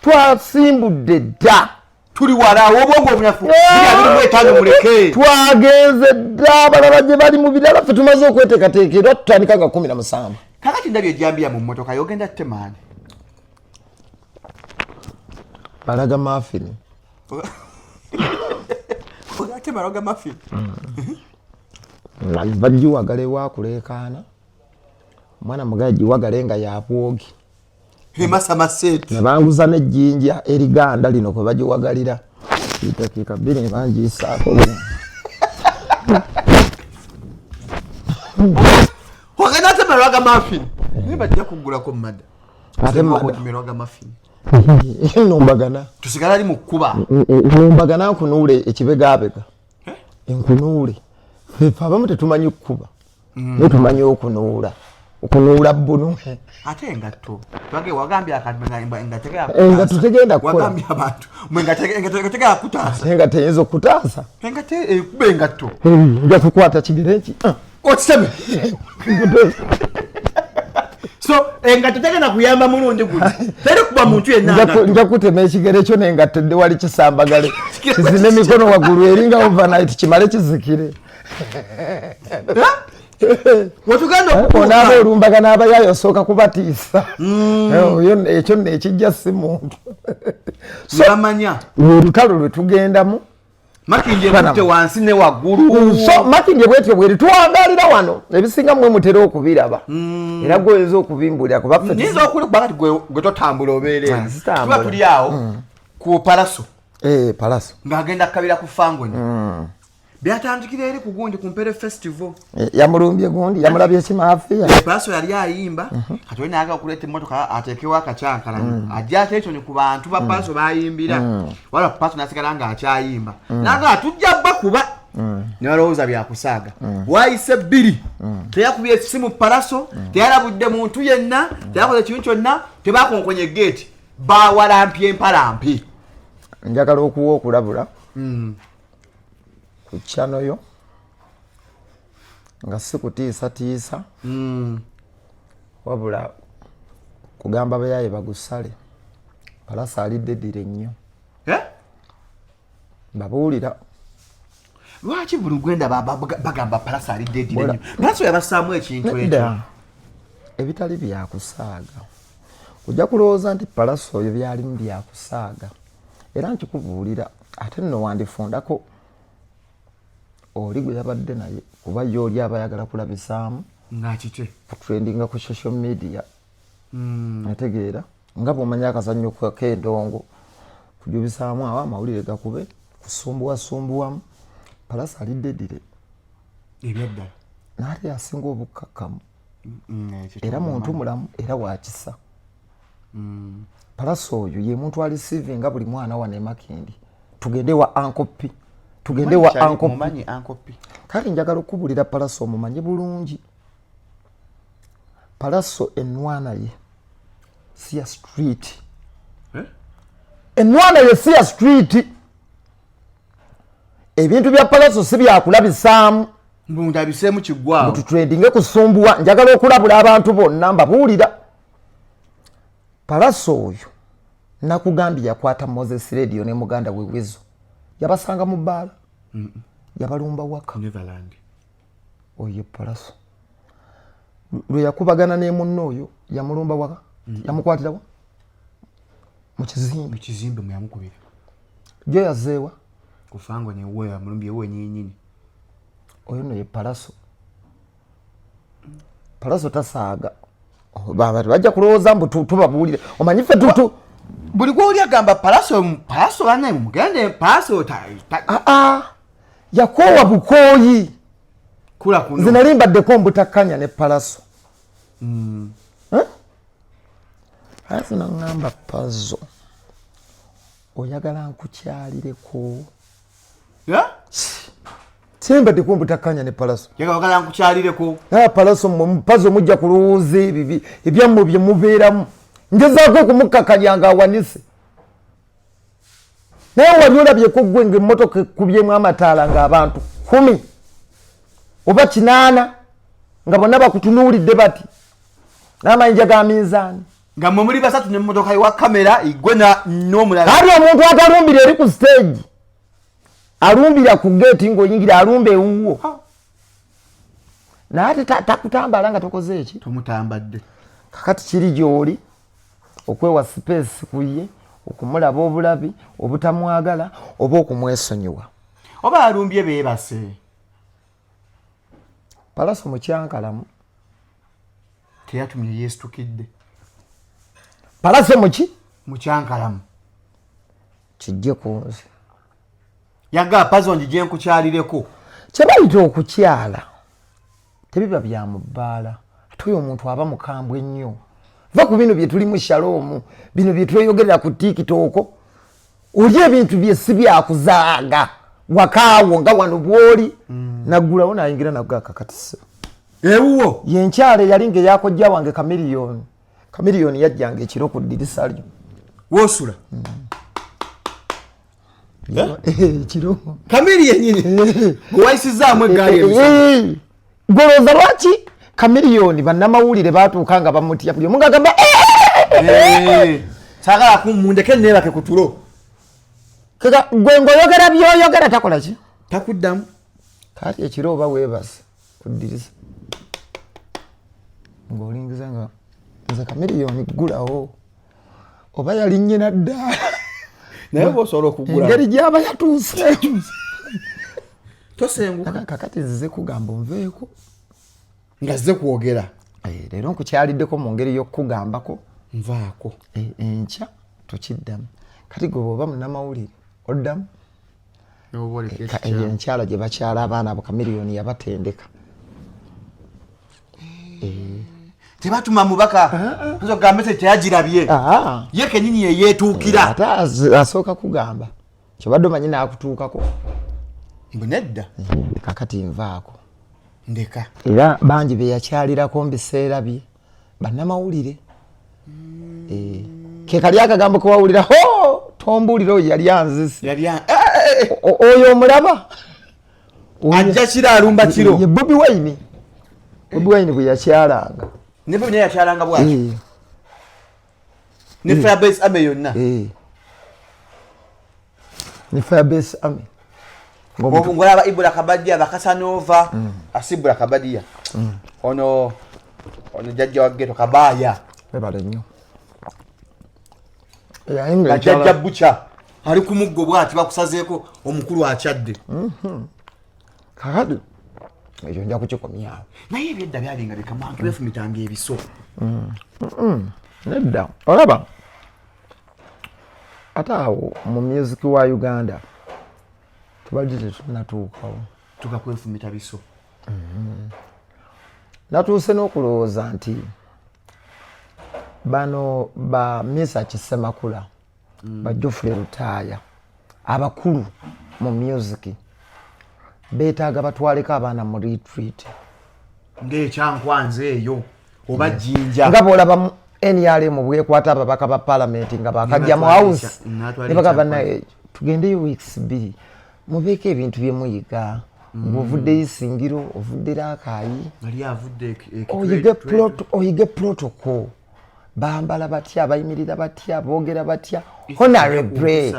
twasimbudde dda. Tuli wala obwongo obunafu, 2025 muleke. Twagenze dda, abalala gye bali mu birala, ffe tumaze okweteekateeka era tutandika nga 17. Kakati ndabye ejambiya mu mmotoka, yogenda temaani? Balaga mafini. Temaloga mafi. Bagiwagala ewakuleekaana, omwana mugaye giwagale nga yabwogi. Emasamaseti. Ne banguza n'ejjinja eriganda lino kwe bagiwagalira dakiika 2 ne bangiyisaako. Wagenda ate Ragga Muffin. Naye bajja kuggulako mada. Ate mada. Ragga Muffin. Numbagana. Tusigala ali mu kkuba. Numbagana nkunuule ekibegabega. Nkunuule. Ffe abamu tetumanyi kkuba. Naye tumanyi okunuula. Okunuula bbunu. Ate engatto. Twage wagambye akantu nga Engatto tegenda kukola. Wagambye abantu mwe nga tegenda kutaasa. Ate nga teyinza okutaasa. Engatto ekuba engatto. Nja kukwata kigere nki. Okiteme. So engatto tegenda kuyamba mulundi guno. Teri kuba muntu yenna. Nja kutema ekigere kyo n'engatto edde wali kisambagale. Kizine emikono waggulu eringa overnight kimale kizikire. Onaaba olumbagana abayaayo osooka kubatiisa. Ekyo nno ekijja si muntu. Bamanya. Olutalo lwe tugendamu. Makindye ekutte wansi ne waggulu. So Makindye bwetyo bweri tuwangaalira wano ebisinga mmwe mutera okubiraba. Era gwe oyinza okubimbulira kuba ffe Nyinza okuli kubanga gwe totambula obeera eno. Sitambula. Tuba tuli awo ku Palaso. Palaso. Ng'agenda kukabira ku Fangoni. Byatandikira eri ku gundi ku Mpere Festival. Yamulumbye gundi, yamulabye kimaafiya. Palaso yali ayimba, kati we n'ayagala okuleeta emmotoka ateekewo akacyankalano. Ajja attention ku bantu ba Palaso bayimbira. Wala Palaso n'asigala ng'akyayimba. N'agamba tujja bakuba. Ne balowooza byakusaaga. Waayise 2. Teyakubye essimu Palaso, teyalabudde muntu yenna, teyakoze kintu kyonna, tebakonkonye geeti. Baawalampye empalampi. Njagala okuwa okulabula. Ku channel yo nga si kutiisatiisa, wabula kugamba bayaaye bagusale. Palaso alidde ddire nnyo. Mbabuulira. Lwaki buli gwenda bagamba Palaso alidde ddire nnyo? Palaso yabassaamu ekintu ekyo. Nedda. Ebitali byakusaaga. Ojja kulowooza nti Palaso oyo byalimu byakusaaga. Era nkikubuulira ate nno wandifundako oli gwe yabadde naye kuba ye oli aba ayagala kulabisaamu Ng'akite. Kutrendinga ku social media. Nategeera nga bw'omanyi akazannyo k'endongo kujubisaamu awo amawulire gakube kusumbuwasumbuwamu. Palaso alidde ddire. Ebyaddala. N'ate yasinga obukkakkamu. Era muntu mulamu era wa kisa. Palaso oyo ye muntu alisiivinga buli mwana wano e Makindye. Tugende wa Uncle P. Tugende wa Uncle P. Mumanyi Uncle P. Kale njagala okukubulira Palaso omumanyi bulungi. Palaso ennwana ye si ya street. Ennwana ye si ya street. Ebintu bya Palaso si byakulabisaamu. Mbu abiseemu kiggwaawo. Mbu kusumbuwa. Njagala okulabula abantu bonna mbabuulira. Palaso oyo nakugambye yakwata Moses Radio ne muganda we Wezo. Yabasanga mu bbaala. Yabalumba waka. Neverland. Oyo Palaso. Lwe yakubagana ne munno oyo yamulumba waka. Yamukwatira wa? Mu kizimbe. Mu kizimbe mwe yamukubira. Jo yazeewa. Kufango ne we yamulumbye we nnyini. Oyo nno ye Palaso. Palaso tasaaga. Baba bajja kulowooza mbu tubabuulire. Omanyi ffe tutu. Buli gw'oli agamba Palaso, Palaso bannaye mugende Palaso Yakoowa bukooyi. Kula kuno. Nze nali mbaddeko mbutakkanya ne Palaso. Palaso n'aŋŋamba Pazo, oyagala nkukyalireko? Simbaddeko mbutakkanya ne Palaso. Oyagala nkukyalireko? Palaso mmwe, Pazo mujja kulowooza ebibi ebyammwe bye mubeeramu. Ngezaako okumukkakanya ng'awanise. Naye wali olabyeko ggwe ng'emmotoka ekkubyemu amataala ng'abantu 10 oba 8 nga bonna bakutunuulidde bati n'amayinja ga minzaani. Nga mmwe muli basatu n'emmotoka ewa kamera igwe n'omulala. Kati omuntu atalumbira eri ku stage, alumbira ku gate ng'oyingira, alumba ewuwo. Naye ate takutambala nga tokoze eki? Tomutambadde. Kakati kiri gy'oli okwewa space ku ye, okumulaba obulabi, obutamwagala oba okumwesonyiwa. Oba alumbye beebase. Palaso mukyankalamu. Teyatumye yeesitukidde. Pallaso muki Mukyankalamu. Kijje ku nze. Yagaa Pazo njije nkukyalireko. Kyebayita okukyala tebiba bya mu bbaala, ate oyo omuntu aba mukambwe nnyo. Va ku bino bye tulimu Shalom, bino bye tweyogerera ku TikTok, oli ebintu bye si byakuzaaga wakaawo nga wano bwoli. Naggulawo nayingira nagga kakatise ewuwo. Yenkyala eyali nga eyakojja wange Kamiliyoni. Kamiliyoni yajjanga ekiro ku ddirisa lyo wosula. Ekiro. Kamiri yenyini gwewayisizaamu eggaali emisana. Golooza lwaki Kamiliyoni bannamawulire batuuka nga bamutya, buli omu ng'agamba Saagala kumundeke neebake ku tulo. Kega gwe ng'oyogera by'oyogera takola ki? Takuddamu. Kaati ekiro oba weebase ku ddirisa ng'olingiza nga nze Kamiliyoni ggulawo, oba yalinnye naddaala. Naye oba osobola okugula engeri gy'aba yatuuseemu. Tosenguka. Kakati nzize kugamba onveeko. Nga zze kwogera. Leero nkukyaliddeko mu ngeri y'okukugambako. Nvaako. Enkya tokiddamu. Kati gwe bw'oba munnamawulire oddamu? Eyo enkyala gye bakyala abaana abo, Kamiliyoni yabatendeka. Tebatuma mubaka ogamba message teyagirabye, ye kenyini yeyeetuukira. Ate asooka kugamba kyobadde omanyi n'akutuukako. Mbu nedda. Kakati nvaako. Ndeka. Era bangi be yakyalirako mu biseera bye bannamawulire. Ke kali akagambo kewawulira, ho tombuulira oyo yali anzise. Oyo omulaba. Ajja kiro, alumba kiro. Ye Bobi Wine. Bobi Wine bwe yakyalanga. Ne Bobi naye yakyalanga bwatyo. Ne Firebase Army yonna. Ne Firebase Army. Ngolaba Ibula Kabadia, Bakasanova, asibula Kabadia, ono ono jajja wa ghetto Kabaya. Webale nnyo. Jajja Bucha ali ku muggo bwati, bakusazeeko, omukulu akyadde. Kakati ekyo nja kukikomyawo. Naye ebyedda byalinga bikamantu befumitanga ebiso. Nedda, olaba ate awo mu music wa Uganda tubadde tetunatuukawo. Tuka kwefumita biso. Natuuse n'okulowooza nti bano ba Misa Kisemakula, ba Geoffrey Lutaaya, abakulu mu music, beetaaga batwaleko abaana mu retreat. Ng'ekyankwanzi eyo oba Jjinja. Nga bwolaba mu NRM bwekwata ababaka ba palamenti nga bakajja mu house Natwala ne bagamba, ekyankwanzi. "Naye tugendeyo weeks 2 mubeeko ebintu bye muyiga, ng'ovuddeyo Isingiro, ovudde Rakai, Ali avudde oyige protocol, bambala batya, bayimirira batya, boogera batya, honorable."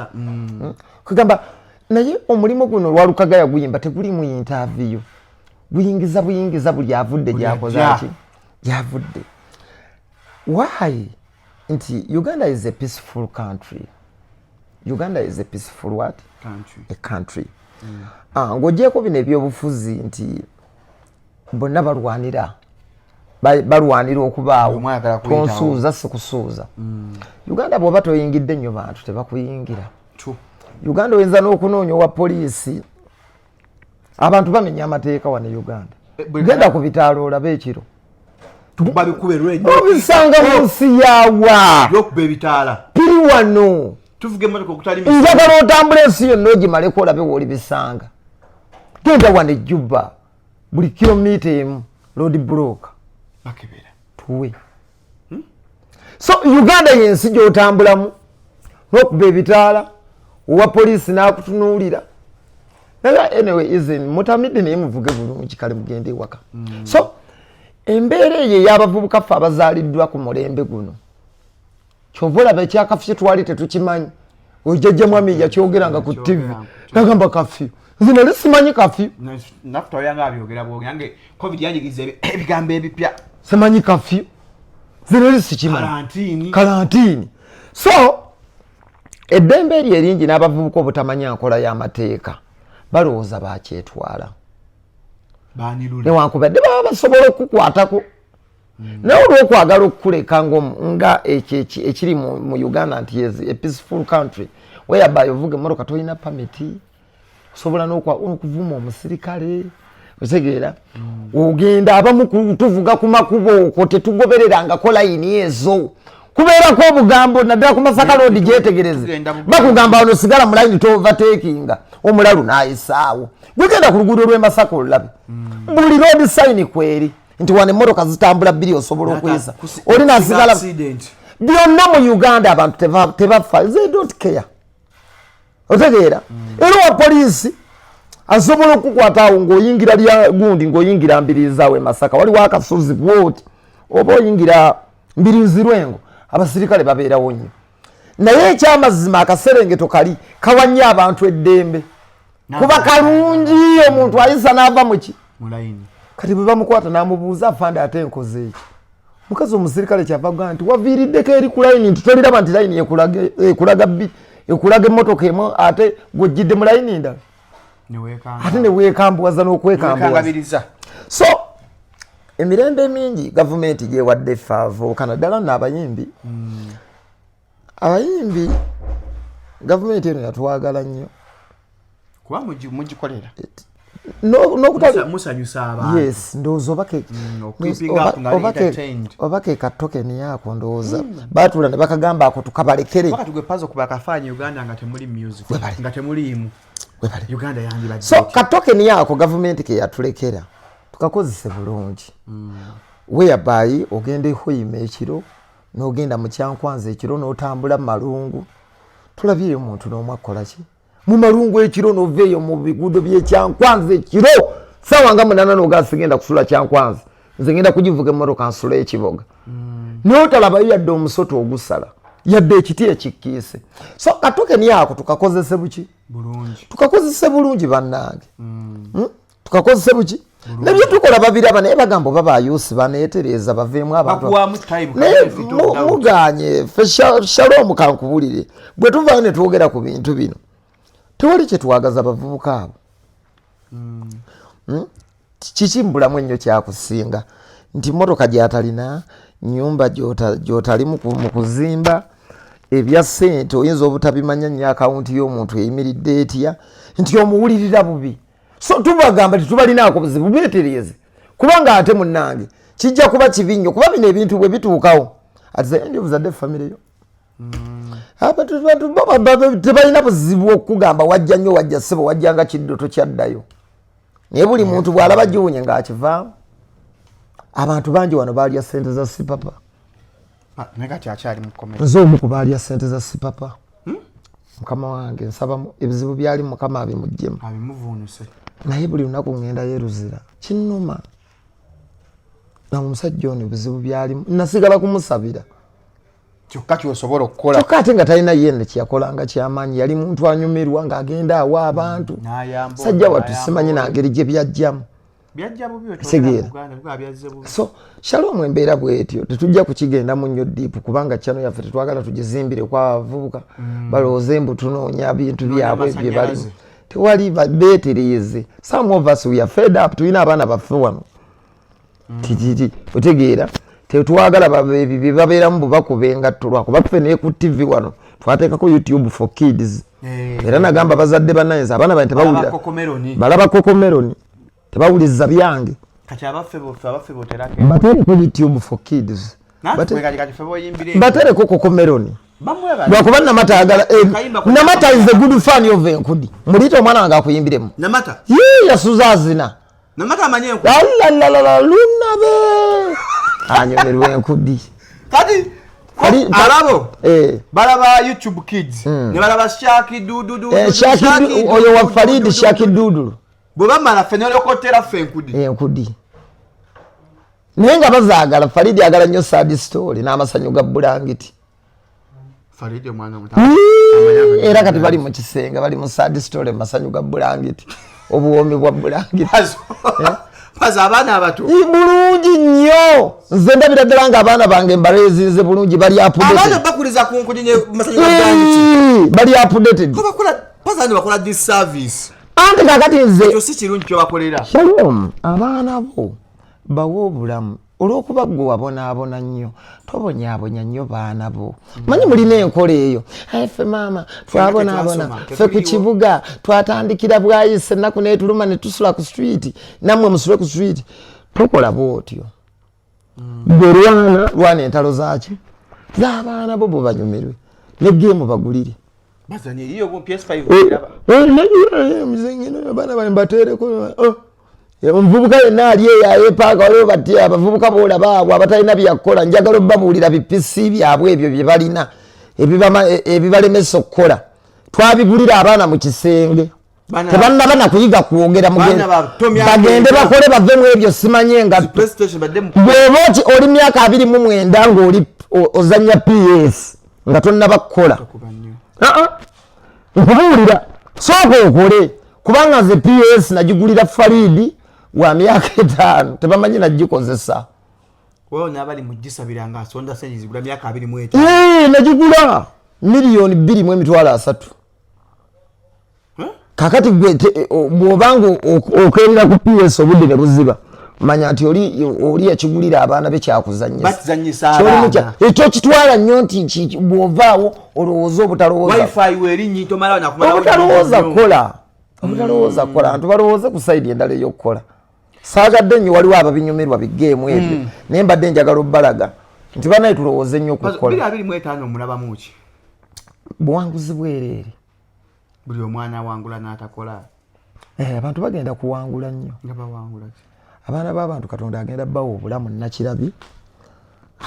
Kugamba naye omulimu guno lwalukagaya guyimba tegulimu interview, guyingiza buyingiza buli avudde gyakoze ajja. ki gyavudde. Why nti Uganda is a peaceful country. Uganda is a peaceful what? Country. A country. Ah, ng'ogyeko bino ebyobufuzi nti bonna balwanira balwanira okubaawo, Buli omu ayagala kuyitawo. Tonsuuza sikusuuza. Uganda bw'oba toyingidde nnyo bantu tebakuyingira. True. Uganda oyinza n'okunoonya owa poliisi, abantu bamenya amateeka wano e Uganda. Genda ku bitaalo olabe ekiro. Tukuba bikuba erwenyo. Obisanga mu nsi yawa? Byokuba ebitaala. Biri wano. Tuvuga emmotoka okutali. Njagala otambula ensi yonna ogimaleko olabe wooli bisanga. Genda wano ejjuba, buli kilomita 1 road block. Bakebera. Tuwe. So Uganda yensi gyotambulamu n'okuba ebitaala, owa poliisi n'akutunuulira. Naye anyway, izen mutamidde, naye muvuge bulungi, kale mugende ewaka. So embeera eyo ey'abavubuka ffe abazaaliddwa ku mulembe guno, kyova olaba ekyakafyu twali tetukimanyi. Ojjajja mwami yakyogeranga ku TV, nagamba kafyu, nze nali simanyi kafyu. Naffe twalira abyogera bwogera nange COVID yanjigiriza ebigambo ebipya. Simanyi kafyu, nze nali sikimanyi. Karantini. Karantini. So eddembe eryo eringi n'abavubuka obutamanya nkola y'amateeka, balowooza bakyetwala. Banirule. Newankubadde baba basobola okukukwatako. Naye olw'okwagala okukuleka nga ekyo ekiri mu Uganda nti is a peaceful country whereby ovuga emmotoka tolina pamiti, osobola n'okuvuma omusirikale, otegeera? Ogenda abamu tuvuga ku makubo okwo tetugobererangako layini ezo, kubeerako obugambo naddala ku Masaka Road. Gyetegereze, bakugamba wano sigala mu layini, tovertakinga, omulalu n'ayisaawo. Gwegenda ku luguudo lw'e Masaka olulabe, buli road sign kweri nti wano emmotoka zitambula bbiri, osobola okuyisa oli nasigala. Byonna mu Uganda abantu tebafa, they don't care, otegeera? Era wa poliisi asobola okukwata awo ng'oyingira lya gundi, ng'oyingira Mbiriizi awo e Masaka, waliwo akasozi bwoti oba oyingira Mbiriizi Lwengo, abasirikale babeerawo nnyo. Naye ekyamazima akaserengeto kali kawa nnyo abantu eddembe, kuba kalungi, omuntu ayisa n'ava muki. Kati bwe bamukwata n'amubuuza, "Afande, ate enkoze eki?" Mukazi omusirikale kyava gamba nti waviiriddeko eri ku layini, nti toliraba nti layini ekulaga bbi, ekulaga emmotoka emu, ate gwojjidde mu layini ndala, ate neweekambuwaza n'okwekambuwaza. So emirembe mingi gavumenti gyewadde ffe abavubuka, naddala nno abayimbi. Abayimbi gavumenti eno yatwagala nnyo. Kuba mugikolera. Musanyusa abantu. Yes, ndowooza oba oba ke katokeni ako, ndowooza batuula ne bakagamba ako tukabalekere. Wakati gwe Pazo kuba akafaanyi Uganda nga temuli music, nga temuliimu, Uganda yandibadde So katokeni ako gavumenti ke yatulekera tukakozese bulungi, whereby ogenda ehoyima ekiro, n'ogenda mu Kyankwanza ekiro, n'otambula mu malungu, tulabyeyo omuntu n'omu akola ki mu malungu ekiro, n'ova eyo mu biguudo by'Ekyankwanza ekiro saawa nga 8, nogaa sigenda kusula Kyankwanza, nze ngenda kugivuga emmotoka nsula ekiboga, naye otalabayo yadde omusota ogusala, yadde ekiti ekikkiise. So katokeni ako tukakozese buki? Bulungi. Tukakozese bulungi bannange. Tukakozese buki? Nebye tukola babiraba, naye bagamba oba bayusi baneetereeza baveemu abantu. Bakuwamu time. Naye muganye ffe Shalom, kankubulire, bwe tuvaayo ne twogera ku bintu bino, tewali kyetwagaza bavubuka abo. Kiki mbulamu ennyo kyakusinga nti motoka gyatalina, nyumba gy'otali mu kuzimba, ebya ssente oyinza obutabimanya nnyo, akawunti y'omuntu eyimiridde etya, nti omuwulirira bubi. So tubagamba tetubalinaako buzibu, beetereeze, kubanga ate munnange kijja kuba kibi nnyo, kuba bino ebintu bwe bituukawo, at the end of the day family yo. Abantu bo tebalina buzibu okugamba wajja nnyo, wajja ssebo, wajja nga kiddo, tokyaddayo. Naye buli muntu bw'alaba giwunye ng'akivaamu. Abantu bangi wano baalya ssente za Sipapa. Naye kati akyali mu komera. Nze omu ku baalya ssente za Sipapa. Mukama wange, nsaba ebizibu byali Mukama abimuggyemu. Abimuvuunuse. Naye buli lunaku ŋŋenda yeruzira, kinnuma na omusajja ono ebizibu byalimu, nasigala kumusabira. Kyokka kyosobola okukola. Kyokka ate nga talina ye ne kyeyakolanga kyamaanyi, yali muntu anyumirwa ng'agenda awa abantu. N'ayamba. Sajja wattu. N'ayamba. Simanyi nangeri gye byajjamu. Byajja bubi. Kitegeera. Uganda bikuba byazze bubi. So Shalom, embeera bwetyo, tetujja kukigendamu nnyo deep, kubanga channel yaffe tetwagala tugizimbire kwa abavubuka balowooze mbu tunoonya bintu byabwe bye balimu. Amasannyalaze. Tewali, beetereeze. Some of us, we are fed up, tulina abaana baffe wano. Tititi, otegeera? Tetwagala bye babeeramu bwe bakuba engatto, lwakuba ffe naye ku TV wano twateekako YouTube for Kids. Era nagamba bazadde bannange, abaana bange tebawulira. Balaba Cocomelon. Balaba Cocomelon, tebawuliza byange. Kati abaffe boffe, abaffe boterako. Bateereko YouTube for Kids. Kati ffe boyimbire. Bateereko Cocomelon. Bamwebale. Lwakuba Namata ayagala Kayimba Namata is a good fan of enkudi. Muliyita omwana wange akuyimbiremu. Namata. Yee, yasuza azina. Namata amanye enku. Alalalala, lunabe anyumirwa enkudi. Kati alabo balaba YouTube Kids ne balaba Shaki Dududu. Shaki oyo wa Faridi, Shaki Dudu. Bwe bamala ffe ne ffe enkudi. Enkudi, naye nga bazaagala. Faridi agala nnyo Sad Story n'Amasanyu ga Bulangiti. Faridi omwana omuto. Era kati bali mu kisenge, bali mu Sad Story, Masanyu ga Bulangiti, Obuwoomi bwa Bulangiti. Pazo, abaana abato. Bulungi nnyo, nze ndabira ddala nga abaana bange mbaleezinze bulungi, bali abaana updated. Bakuliza ku nkudi ne Masanyu ga Bulangiti. Bali updated. Ko bakola Pazo ne bakola disservice. Anti kakati nze ekyo si kirungi kyobakolera. Shalom, abaana bo bawe obulamu. Olw'okuba ggwe wabonaabona nnyo, tobonyaabonya nnyo baana bo. Manyi mulina enkola eyo, ffe maama twabonaabona, ffe ku kibuga twatandikira bwayise ennaku n'etuluma ne tusula ku street, nammwe musule ku street. Tokola bw'otyo. Gwe lwana, lwana entalo zaaki z'abaana bo, bo banyumirwe ne geemu bagulire. Abaana bane mbateereko omuvubuka yenna ali eyo ayepaaka. Waliwo bati abavubuka boolaba abo abatalina byakukola, njagala obabuulira bipisi byabwe ebyo bye balina ebibalemesa okukola. Twabigulira abaana mu kisenge, tebannaba nakuyiga kwogera, bagende bakole bave mu ebyo. Simanye nga bw'oba oti oli myaka 29 ng'oli ozanya PS nga tonnaba kukola. Nkubuulira, sooka okole, kubanga nze PS nagigulira Faridi wa myaka 5, tebamanyi nagikozesa. Nagigula 2,300,000. Kakati gwe bw'obanga okeerera ku PS obudde ne buziba, manya nti oli yakigulira abaana be kyakuzanyisa. Ekyo kitwala nnyo nti bw'ovaawo olowooza obutalowooza kukola, obutalowooza kukola. Abantu balowooze ku side endala ey'okukola. Saagadde nnyo, waliwo ababinyumirwa bigeemu ebyo, naye mbadde njagala obbalaga nti banaye tulowooze nnyo okukola. Buwanguzi bwereere. Buli omwana awangula n'atakola. Abantu bagenda kuwangula nnyo. Abaana b'abantu Katonda agenda bawa obulamu nakirabi,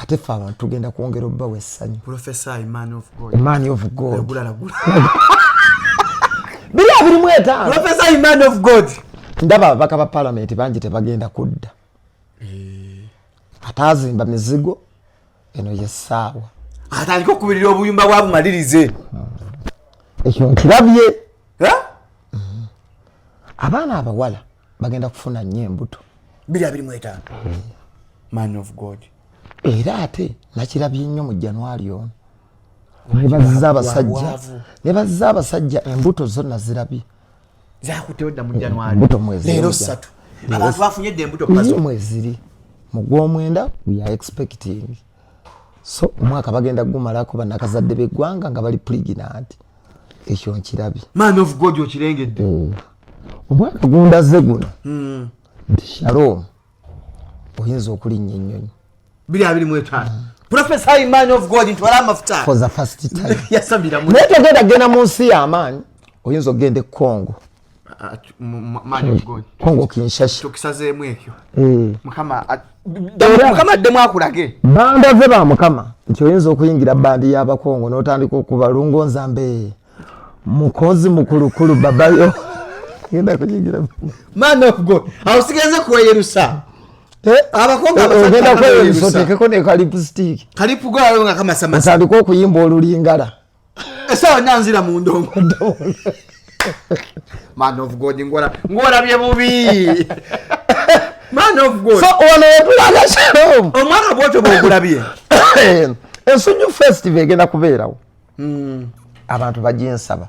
ate ffe abantu tugenda kwongera obbawa essanyu. Man of God, 2025 ndaba ababaka ba palamenti bangi tebagenda kudda. Ate azimba mizigo, eno yessaawa. Atandika okubirira obuyumba bwabumalirize. Ekyo nkirabye. Abaana abawala bagenda kufuna nnyo embuto. 2025, man of God. Era ate nakirabye nnyo mu January ono, nebaziza abasajja, nebaziza abasajja embuto zo nazirabye. Zakutewo dda mu January. Embuto mwezi leero 3 abantu bafunye dda embuto pazo. Mweziri mu gw'omwenda we are expecting, so omwaka bagenda gumalako bannakazadde b'eggwanga nga bali pregnant. Ekyo nkirabye. Man of God, okirengedde. Omwaka gundaze guno nti Shalom oyinza okulinnya ennyonyi. 2025, Professor man of God, ntwala amafuta. For the first time. Yasabira mu Naye togenda genda mu nsi y'amaanyi, oyinza okugenda e Congo. Man of God. Congo Kinshasa. Tukisazeemu ekyo. Mukama Era- Mukama addemu akulage. Bandaze ba Mukama nti oyinza okuyingira bandi y'Abakongo n'otandika okuba lungo nzambe mukozi mukulukulu babayo genda kuyingira. Man of God, awo sigenze kweyerusa. Abakongo abasajja Ogenda abayerusa. kweyerusa oteekeko ne ka lipstick. Kalipugolayo nga kamasamasa. Otandike okuyimba olulingala. Essaawa nanzira mu ndongo. Man of God, ngolabye bubi, man of God. So ono wetulaga Shalom. Omwaka bwotyo bwogulabye. Ensujju Festival egenda kubeerawo. Abantu baginsaba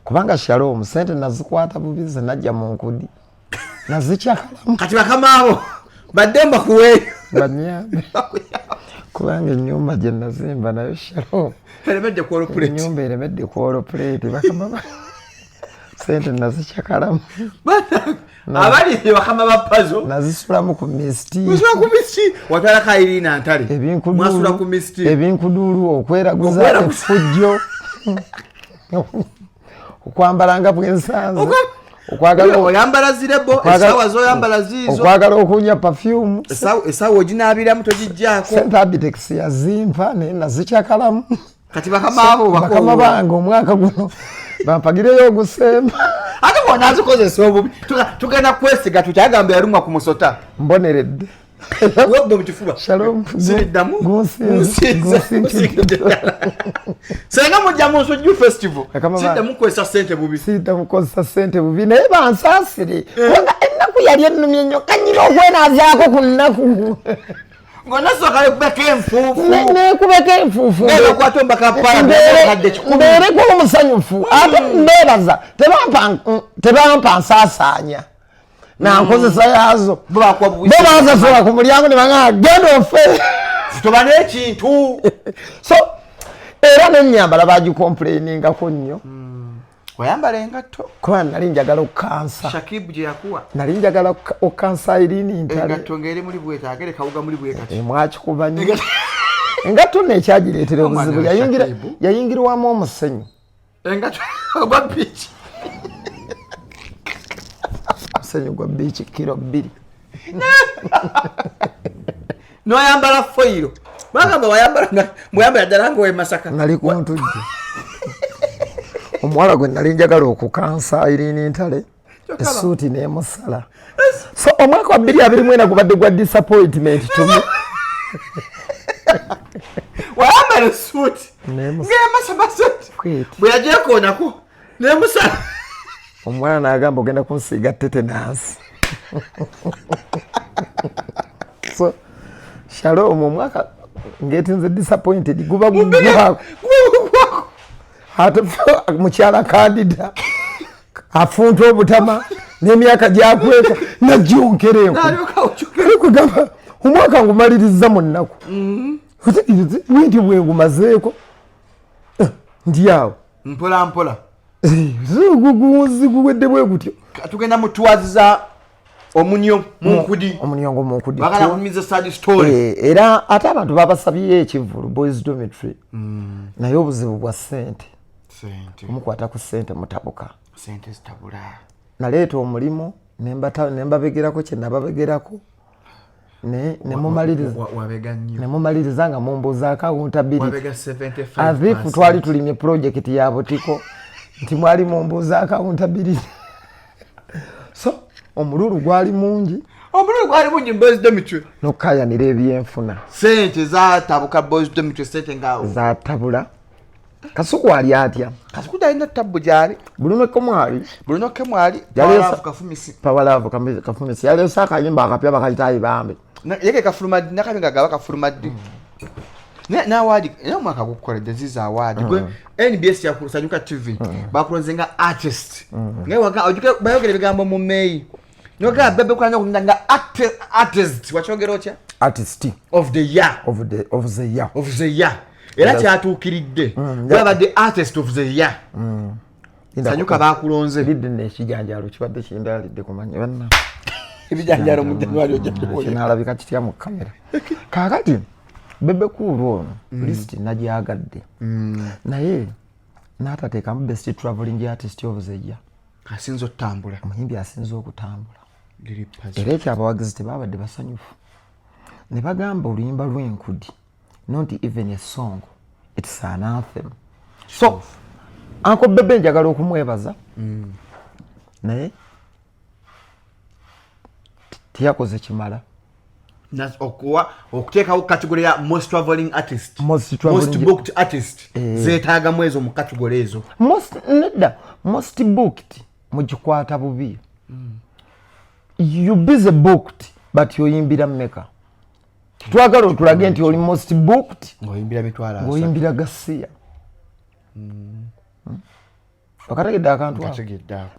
kubanga Shalom sente nazikwata bubi, ze najja mu nkudi nazikyakalamu. Kati bakamaabo badde mbakuweeyo. Banyambe kubanga ennyumba gye nazimba nayo Shalom Eremedde ku olupuleti. Ennyumba eremedde ku olupuleti. Bakama sente nazikyakalamu. Abali bakama ba Pazo. Nazisulamu ku misiti. Musula ku misiti, watwala kayirina ntale, mwasula ku misiti. Ebinkuduulu, okweraguza, Okweraguza. Effujjo, okwambala nga bwensanze, okwagala Oyambala zirebo. Essaawa zoyambala ziizo. Okwagala okunya perfume. Essaawa oginaabiramu togijjaako. Sente Abitex yazimpa naye nazikyakalamu. Kati bakama abo bakama bange omwaka guno bampagireyo ogusemba. Ate bwonazikozesa obubi, tugenda kwesiga tukyagamba yalumwa ku musota. Mboneredde. Webbe mu kifuba. Shalom. Siriddamu. Gunsinze. Gunsinze. Senga mujja mu Nsujju Festival, Bakama siddamu kukozesa sente bubi. Siyita kukozesa sente bubi, naye bansaasire kubanga ennaku yali ennumye nnyo, kanyina okwenaazaako ku nnaku. Ng'onasooka wekubeko enfuufu. Nekubeko enfuufu. Okwata ombaka parakadde 100. Mbeereko omusanyufu. Ate mbeebaza, tebampa nsaasaanya. Nankozesa yaazo. Bo bakuwa Bo bansasula ku mulyango ne baŋŋamba, genda ofe. Toba n'ekintu. So era nenyambala bagicomplainingako nnyo. Wayambala engatto. Kuba nali njagala okukansa. Shakibu gye yakuwa. Nali njagala okukansa Irini Ntale. Engatto ng'eri muli bweti, agere kawuga muli bwe kati. Mwakikuba nnyo engatto nno, ekyagireetera Omwana obuzibu wa yayingira Shakibu. Yayingirwamu omusenyu. Engatto ogwa beach. Omusenyu gwa beach kilo 2. Noyambala foyiro, bagamba wayambala nga bweyambala ddala nga owe Masaka. Nali ku ntujjo, omuwala gwe nali njagala okukansa, Irini Ntale, essuuti nemusala. So omwaka wa 2024 gubadde gwa disappointment to me. Wayambala esuuti Nemusala. ng'emasamasa Kweti. bwe yajekoonako nemusala. Omwana n'agamba, ogenda kunsiiga tetanus. So Shalom, omwaka ngetinze disappointed, guba gugwako. Ate mukyala kandida afunta obutama n'emyaka gyakweka najjonkera enku. Nalyoka okyukira. Kugamba omwaka ngumaliriza mu nnaku bwenti bwengumazeeko. Eh, ndi awo. Mpola mpola. Gugunzi guwedde bwe gutyo. Tugenda mu tours za omunyo munkudi. Omunyongo munkudi. Bagala kunyumiza sad story. Eh, era ate abantu babasabyeyo ekivvulu, Boys Dormitory, naye obuzibu bwa ssente. Sente. Omukwata ku ssente mutabuka. Sente zitabula. Naleeta omulimu nembabegerako kye nababegerako nemumaliriza. Wabega nnyo. Nemumaliriza nga mumbuuza accountability. Wabega 75. As if twali tulimye project ya butiko nti mwali mumbuuza accountability. So omululu gwali mungi. Omululu gwali mungi mu Boys Dormitory. Nokukayanira ebyenfuna. Sente zatabuka Boys Dormitory, sente nga Zatabula. Kasuku ali atya? Kasuku alina tabbu gyali. Buluneko mwali. Bulunoko mwali. Yaleesa- Kafumisi. Pawalavu Kafumisi yaleese akayimba akapya bakayita Ayibambe. Yeke kafuluma ddi? Nakabi nga gaba kafuluma ddi? N'award era omwaka gukukoledde ziza award gwe NBS yakusanyuka TV, bakulonze nga artist. Naye bayogera ebigambo mu Meyi nogamba Bebe kulanya okunda nga artist, wakyogera otya? Artist of the year. Of the year. Of the year, era kyatuukiridde, gwabadde artist of the year. Sanyuka, bakulonze. Lidde nekijanjalo kibadde kindalidde kumanya banna. Ebijanjalo mu January ojja kuwonya. Kinalabika kitya mu kamera? Kakati Bebe Cool ono, list nagyagadde, naye n'atateekamu best traveling artist of the year. Asinza otutambula. Omuyimbi asinza okutambula. Liri Pazo. Era ekyo abawagizi tebabadde basanyufu ne bagamba oluyimba lw'enkudi, not even a song, it's an anthem. So Uncle Bebe njagala okumwebaza, naye teyakoze kimala. Okuwa okuteekawo category ya most traveling artist. Most traveling- Most booked artist, zeetaagamu ezo mu category ezo. Most, nedda, most booked mugikwata bubi. You busy booked, but oyimbira mmeka? Twagala otulage nti oli most booked. Ng'oyimbira 300,000. Ng'oyimbira gasiya. Okategedde akantu ako? Kategedde ako.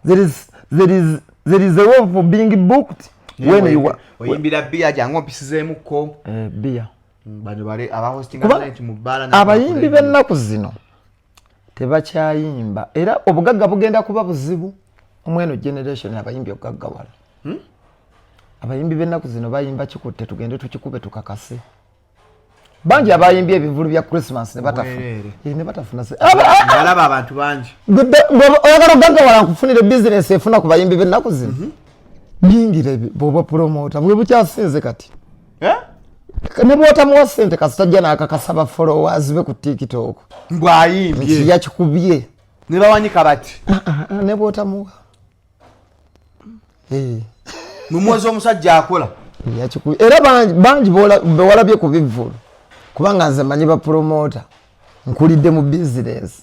There is a way for being booked when you are Oyimbira bbiya, jangu ompisizeemukko. Eh, bia. Bano bali abahostinga Kuba night mu bbaala. Abayimbi b'ennaku zino tebakyayimba, era obugagga bugenda kuba buzibu omweno generation abayimbi okugaggawala. Abayimbi b'ennaku zino bayimba kikutte, tugende tukikube tukakase. Bangi abayimbye ebivulu bya Christmas ne batafuna. Obwereere. Eh, ne batafuna Ngalaba abantu bangi. Oyagala ogaggawala, nkufunire bizinesi efuna ku bayimbi b'ennaku zino. Yingira bw'oba promota bwe bukyasinze kati. Eh? Ne bw'otamuwa ssente, kasita ajja n'akakasa ba followers be ku TikTok Mbwayimbye. nti yakikubye. Ne bawanika bati. Ah, ah, ah, ne bw'otamuwa. Eh, Mumwozi omusajja akola. Yakikubye. Era bangi bangi bewalabye ku bivvulu, kubanga nze manyi bapromota, nkulidde mu bizinesi,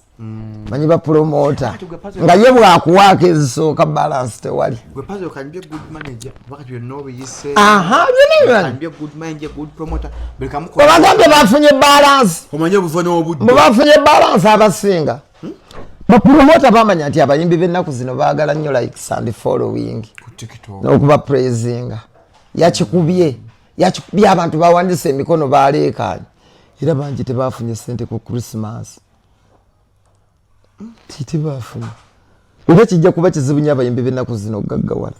manyi bapromota Kati gwe Pazo- nga ye bwakuwaako ezisooka balance tewali. Gwe Pazo kanyibye good manager wakati byonna obiyise. Aha, byonna bimanyi. Kanyibye good manager, good promoter, buli kamukola. Bwebagambye bafunye balance. Omanye obuvo n'obudde. Bwe bafunye balance abasinga. Bapromota bamanya nti abayimbi b'ennaku zino baagala nnyo likes and following n'okuba praisinga. Yakikubye, yakikubye, abantu bawandise emikono, baleekaanye, era bangi tebafunye sente ku Christmas, tebafunye. Era kijja kuba kizibu nnyo abayimbi b'ennaku zino okugaggawala,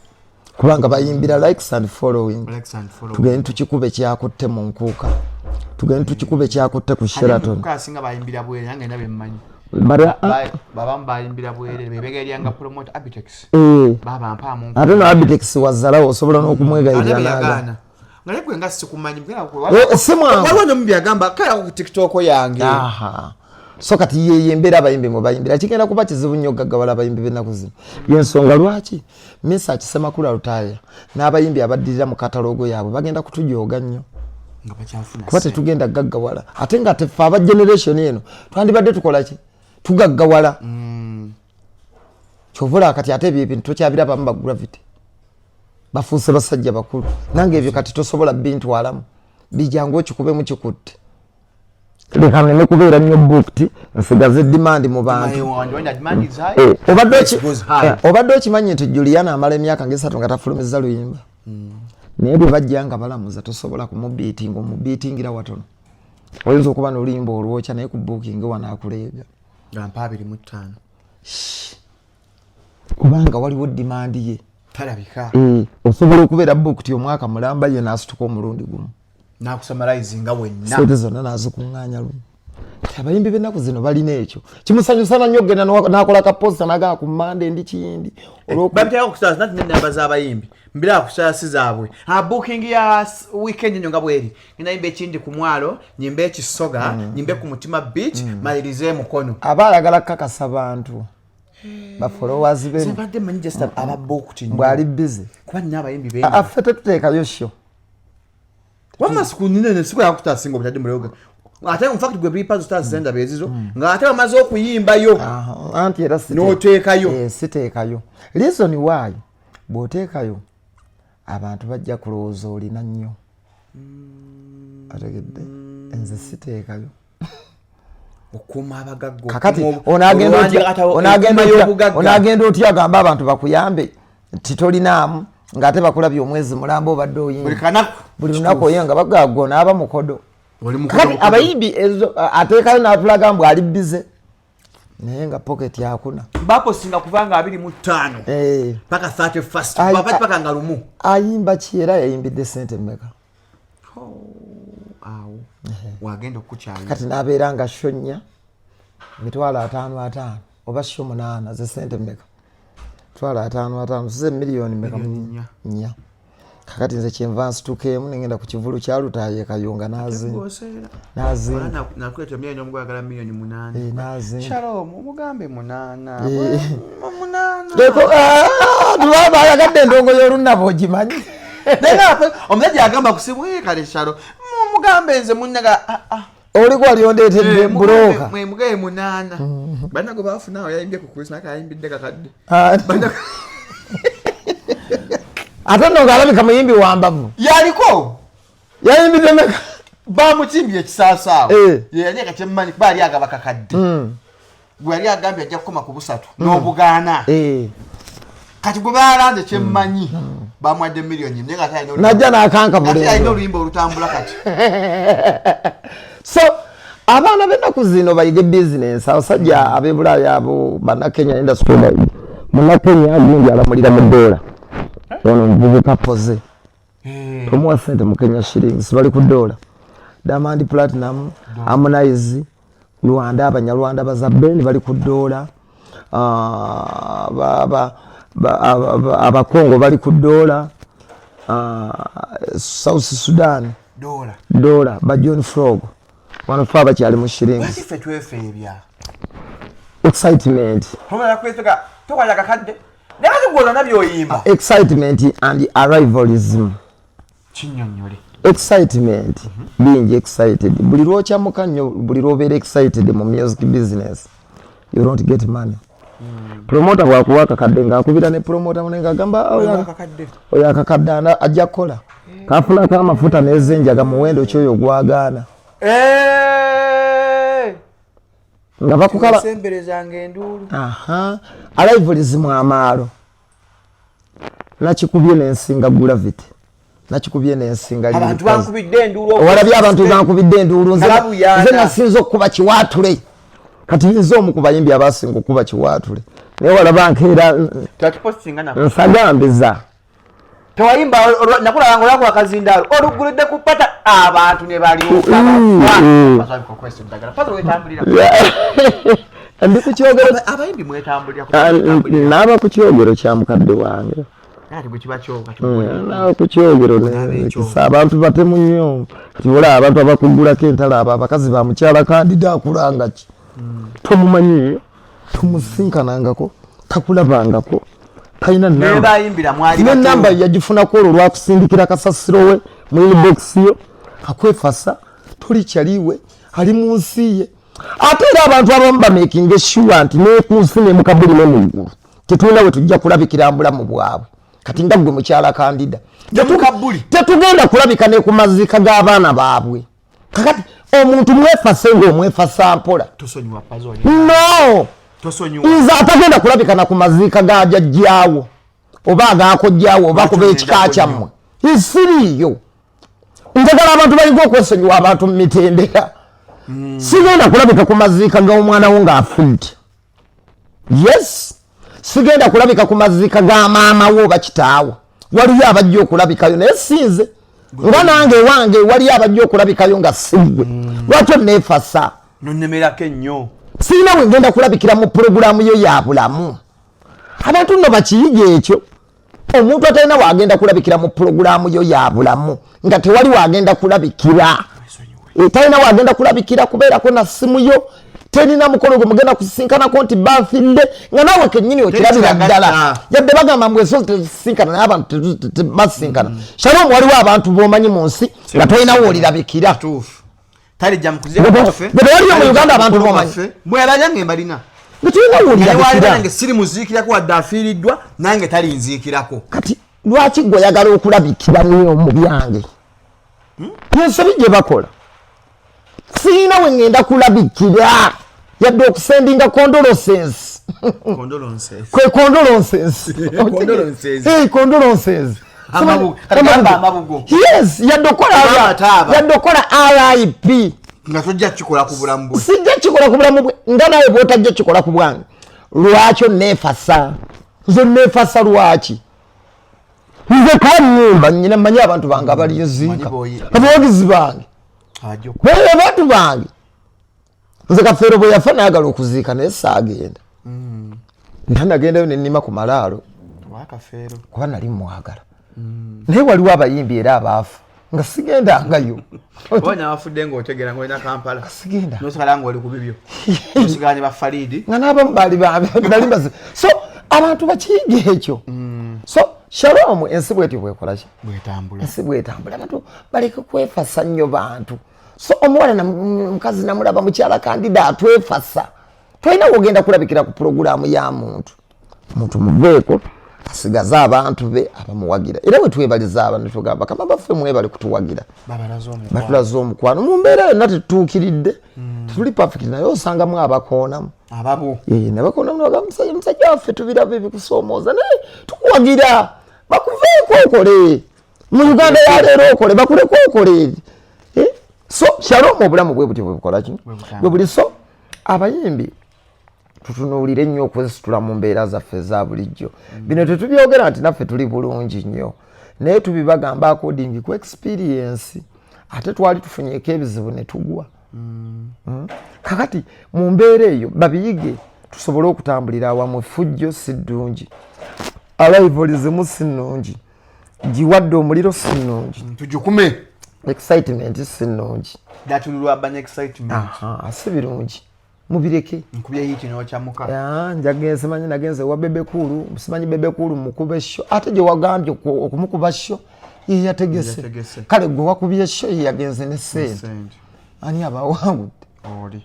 kubanga bayimbira likes and following. Tugende tukikube kyakutte mu nkuuka, tugende tukikube kyakutte ku Sheraton. Asinga bayimbira bwere, nange ndaba emmanyi. Babamu bayimbira bwere, bebegeryanga promoter Abitex. Baba mpaamu. Ate no Abitex wazalawo, osobola n'okumwegayirira naaga nga naye gwe nga sikumanyi. Si mwangu. Waliwo nomu byagamba kala ku TikTok yange. Aha. So kati yeyo embeera abayimbi mwe bayimbira, kigenda kuba kizibu nnyo ogaggawala abayimbi b'ennaku zino. Yensonga lwaki Mesach Semakula Lutaaya n'abayimbi abaddirira mu catalogue yaabwe bagenda kutujooga nnyo, nga bakyafuna kuba tetugenda gaggawala, ate nga tefe aba generation eno twandibadde tukola ki? Tugaggawala. Kyova kati ate ebyo ebintu tokyabirabamu. Ba Gravity bafuuse basajja bakulu, nange ebyo kati tosobola bintwalamu. Bijangu okikubemu kikutte, leka neme kubeera nnyo booked, nsigaze demand mu bantu. Obadde okimanyi nti Juliana amala emyaka ngaesatu nga tafulumiza luyimba, naye bwe bajja nga balamuza tosobola kumubeatinga, omubeatingira watono. Oyinza okuba n'oluyimba olwokya, naye ku booking wano akuleega. Nga mpa 25. Kubanga waliwo demand ye. Talabika. Osobola okubeera booked omwaka mulamba, ye n'asituka omulundi gumu. Nakusamalizinga wenna. Sente zonna nazikuŋŋaanya lumu. Kati abayimbi b'ennaku zino balina ekyo kimusanyusa nnyo, okugenda n'akola ka poster nagaa ku Mande ndi Kiyindi. Babitera okusaasa nati nenamba z'abayimbi mbira kusaasi zaabwe. A booking ya weekend eno nga bweri, ngenda yimba ekindi ku mwalo, nyimbe ekisoga, nyimbe ku Mutima Beach, malirize Mukono. Aba ayagala kukakasa bantu bafollowers be. Mbadde manyi just aba booked. Mbwali busy. Kuba nina abayimbi bengi. Affe tetuteekayo show. Wamma sikunine siku yakutasinga obutadde muleoga, ate in fact gwe bipazo stars bezizo ng'ate bamaze okuyimbayo. Anti era N'oteekayo. Siteekayo. Reason why, bw'oteekayo abantu bajja kulowooza olina nnyo. Ategedde, nze siteekayo. Okuuma abagagga. Kakati onaagenda otya agamba abantu bakuyambe nti tolinaamu, ng'ate bakulabye omwezi mulamba obadde buli oyimba kanaku? Buli lunaku oye nga bagagwo n'aba mukodo. Oli mukodo, Kakati mukodo. abayimbi ezo ateekayo n'atulaga mbu ali busy, naye nga pocket akuna. Bapostinga kubanga 25 paka 31st. Bapati paka nga lumu. Ayimba ki? Era yayimbidde sente mmeka? Awo wagenda okukyalira. Kati n'abeera nga show nnya, 550,000, oba show munaana ze sente mmeka? 50,000 size miliyoni mmeka? Miliyoni nnya. Nnya. Kakati nze kyenva nsituka emu nengenda ku kivulu kya Lutaaye Kayunga n'azimba. Goseera. N'azimba. Nakuleeta miliyoni omugwagala 8 miliyoni. N'azimba. Shalom, omugambe 8. Eh. 8. Leko, ah, tubaba ayagadde endongo y'olunabo ogimanyi. Naye omusajja agamba kusimu, "Eh, kale Shalo, mugambe nze munnaga, ah, ah." Oli gwali ondeetedde Eh, bulooka. Mugambe 8. Banna gwe baafuna awo yayimbye ku Christmas, ayimbidde kakadde. Ah. Ate nno ng'alabika muyimbi wambavu. Yaliko. Yayimbidde meka? Bamukimbye ekisaasa awo. Eh. Ye yali akakyemmanyi kuba yali agaba kakadde. Gwe yali agambye ajja kukoma ku busatu n'obugaana. Kati gwe balanze kyemmanyi bamuwadde miliyoni, naye nga ate alina Najja n'akanka ate alina bulengo. Oluyimba olutambula kati. So abaana b'ennaku zino bayige bizinensi. Abasajja ab'ebulaaya abo bannakenya industry, munnakenya gundi alamulira mu ddoola. Ono omuvubuka Poze tomuwa sente mu Kenya shillings, bali ku ddoola. Diamond Platinum, Harmonize, Rwanda, Abanyarwanda bazaben bali ku ddoola. Ah, Abakongo bali ku ddoola. Ah, South Sudan Dola. Dola. Ba John Frog wano fe abakyali mu shillings. Lwaki ffe twefeebya? Excitement. Tomala kwetega, tokwala kakadde, naye ate gwe olona byoyimba. Excitement and arrivalism. Kinyonnyole. Excitement, being excited, buli lwokyamuka nnyo, buli lwobeera excited mu music business, you don't get money. Promoter bwakuwa akakadde, ngaakubira ne promoter mune ngaagamba, "Ah, Akakadde. Oyo akakadde ajja kukola kafunako amafuta n'ezenjaga muwendo kyoyo gwagaana." Eh! Nga bakukaba Semberezanga enduulu. Aha, arrivalism amaalo. Nakikubye nensinga Gravity, nakikubye nensinga Abantu Lil Pazo. bankubidde enduulu. Olabye abantu bankubidde enduulu. Nze Nga nze nasinza okukuba kiwaatule. Kati nze omu ku bayimbi abasinga okukuba kiwaatule, naye walaba nkeera. Twakipostinga nako. Nsagambiza. Tewayimba nakulaba nga olwakuba akazindaalo olugulidde ku pata, abantu ne balyoka. Pazo wetambulira. Ndi ku kyogero. Abayimbi mwetambulira. Ah, naaba ku kyogero kya mukadde wange. Ati bwe kiba kyoga. Naaba ku kyogero. Nekisa abantu batemu nnyo. Kati olaba abantu abakugulako entalo, abo abakazi ba mukyala kandida akulanga ki, tomumanyiyo, tomusinkanangako, takulabangako, talina namba. Nebayimbira mwali. Nenamba yagifunako olwo lwakusindikira kasasiro we mu inbox yo, akwefasa toli kyaliwe, ali mu nsi ye. Ate era abantu abamu bamakinga sure nti ne ku nsi ne mukabuli ne mu ggulu tetulina we tujja kulabikira mbulamu bwabwe. Kati nga gwe mukyala kandida, Temukabuli. tetugenda kulabika ne ku maziika g'abaana baabwe. Kakati omuntu mwefase ng'omwefasa mpola. Tosonyiwa, Pazo. No. Tosonyiwa. Nze atagenda kulabika na ku maziika ga jjajjaawo oba agakojjaawo oba kuba ekika kyammwe, esiriiyo. Njagala abantu bayiga okwesonyiwa abantu mu mitendera. Sigenda kulabika ku maziika g'omwana wo ng'afudde. Yes, sigenda kulabika ku maziika ga maama wo oba kitaawo. Waliyo abajja okulabikayo, naye sinze. Nga nange ewange waliyo abajja okulabikayo nga siggwe. Lwaki oneefasa? Nonemerako ennyo. Sirina we ngenda kulabikira mu pulogulaamu yo ya bulamu. Abantu nno bakiyiga ekyo. Omuntu atalina wagenda kulabikira mu pulogulaamu yo ya bulamu, nga tewali wagenda kulabikira. Talina wagenda kulabikira kubeerako na ssimu yo, terina mukolo gwe mugenda kusisinkanako nti bafidde, nga naawe kennyini okirabira ddala. Yadde bagamba mbu ensozi tezisinkana, naye abantu tebasinkana. Shalom, waliwo abantu bomanyi mu nsi nga tolinawo olirabikira. Tuufu, talijja mukuzikaffe. Bwe waliyo mu Uganda abantu bomanyi. Mweranya mbalina. Nga tolinawo olirabikira. Nange siri muziikirako wadde afiiriddwa, nange talinziikirako. Kati lwaki gwe oyagala okulabikira nnyo mu byange? Ensobi gye bakola, siina we ŋŋenda kulabikira yadde okusendinga condolences. Kwe condolences. Condolences. Hey, condolences. Kati gamba amabugo. Yes, yadde okola Oba ataaba. Yadde okola RIP. Nga tojja kukikola ku bulamu bwe. Sijja kikola ku bulamu bwe, nga nawe bwotajja kikola ku bwange. Lwaki oneefasa? Nze neefasa lwaki? Nze kanyumba nyina manyi abantu bange abaliyo, ziika. Manyi Abawagizi bange. Ajja Naye abantu bange, nze Kafeero bwe yafa nayagala okuziika, naye saagenda. Nta nagendayo nenima ku malaalo. Wakafeero. Kuba nali mwagala. Naye waliwo abayimbi era abaafa nga sigendangayo. Oba nawafudde ng'otegeera ng'olina Kampala. Sigenda. Nosigala ng'oli ku bibyo, nosigala ne bafaliidi. Nga n'abamu baali nali mbazi. So abantu bakiyiga ekyo. So Shalom, ensi bwetyo bwekolaki. Bwetambula. Ensi bwetambula, abantu baleke kwefasa nnyo bantu. So omuwala omukazi namulaba mukyala kandida atwefasa, tolina wogenda kulabikira ku pulogulaamu ya muntu. Muntu muveeko, asigaze abantu be abamuwagira. Era bwe twebaliza abantu, tugamba kama baffe mwebale kutuwagira. Babalaze omukwano. Batulaze omukwano mu mbeera yonna. Tetutuukiridde, tetuli perfect, naye osangamu abakoonamu. Ababo. Nabakoonamu nagamba, musajja musajja waffe, tubiraba ebikusoomooza, naye tukuwagira. Bakuveeko okole mu Uganda yaleero, okole, bakuleko okole. So Shalom, obulamu bwe butyo bwe bukola ki. Bwe butambula. Bwe buli. So abayimbi tutunuulire nnyo okwesitula mu mbeera zaffe eza bulijjo. Bino tetubyogera nti naffe tuli bulungi nnyo, naye tubibagamba according ku experience. Ate twali tufunyeeko ebizibu ne tugwa. Kakati mu mbeera eyo babiyige, tusobole okutambulira awamu. Effujjo si ddungi, arrivalism si nnungi, giwadde omuliro si nnungi. Tugikume. Excitement si nnungi. Datululwa banya excitement. Aha, si birungi, mubireke. Nkubye hit n'okyamuka. Ya, njagenze, simanyi nagenze wa Bebe Cool, simanyi Bebe Cool mukuba show, ate gye wagambye okumukuba show ye yategese. Yategese. Kale gwe wakubye show, ye yagenze ne sente. Sente. Ani abawangudde? Oli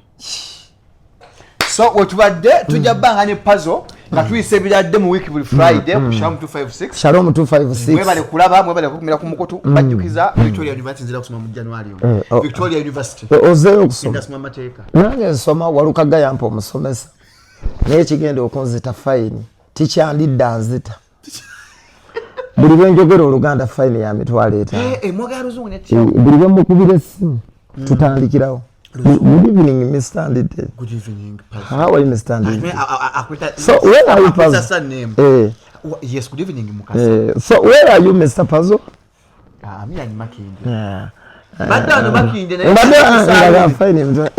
so wetubadde tujja bbanga ne Pazo. Nga tuyisa ebiradde mu wiiki buli Friday ku Shalom 256. Shalom 256. Mwebale kulaba, mwebale kukumira ku mukutu. Bajjukiza Victoria University, nzira kusoma mu January ono. Eh, oh. Victoria University. Ozeeyo okusoma? Ndasoma amateeka. Nange nsoma. Walukaga yampa omusomesa, naye kigenda okunzita fine tikyandidda nzita. Buli lwenjogera Oluganda, fine ya 50,000. Eh, eh, mwagala luzungu ne tya. Eh, buli lwemukubira essimu tutandikirawo, "Good evening, Mr. Ndidde." Good evening, Pastor. "How are you, Mr. Ndidde?" Akwita So where are you, akwita Puzzle? surname. Eh, Yes, good evening, Mukasa. Eh, so where are you, Mr. Puzzle? Ah, mi yani Makindye. Yeah. Badde wano Makindye naye Mbadde nga fine emitwalo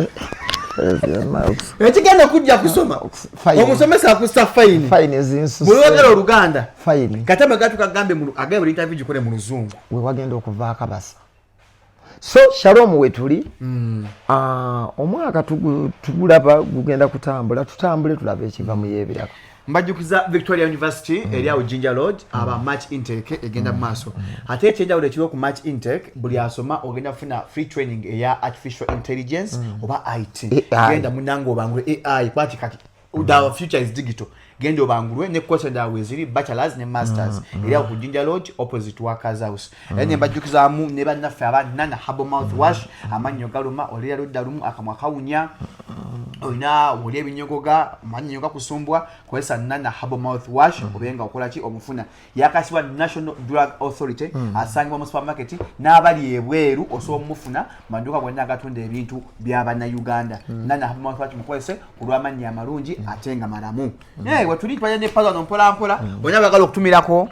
Ekigenda kujja kusoma. Fine. Omusomesa akussa fine. Fine ezinsuse. Buli wogera Oluganda. Fine. Katama gatu kagambe mu agambe buli interview gikole mu luzungu. We wagenda okuvaako abasa. So Shalom, wetuli. Ah, omwaka tugulaba gugenda kutambula, tutambule tulabe ekiva mu yeebiraka. Mbajjukiza Victoria University eri awo Jinja Road, aba March intake egenda mu maaso. Ate ekyenjawulo ekiriwo ku March intake, buli asoma ogenda kufuna free training eya artificial intelligence oba IT. AI. Genda munange obangulwe AI, kwati kati the future is digital. Genda obangulwe ne course endala weziri, bachelors ne masters, eri awo ku Jinja Road, opposite Workers House. Era ne mbajjukizaamu ne bannaffe aba Nana Herbal Mouthwash. Amannyo galuma, olira ludda lumu, akamwa kawunya, olina oli ebinyogoga, amannyo gakusumbwa, kozesa Nana Herbal Mouthwash obe nga okola ki omufuna. Yakasibwa National Drug Authority, asangibwa mu supermarket n'abali ebweru osobola omufuna maduuka gonna agatunda ebintu by'abannayuganda. Nana Herbal Mouthwash mukozese ku lw'amannyo amalungi ate nga malamu. Naye wetuli tubadde ne Pazo mpola mpola. Bonna bagala okutumirako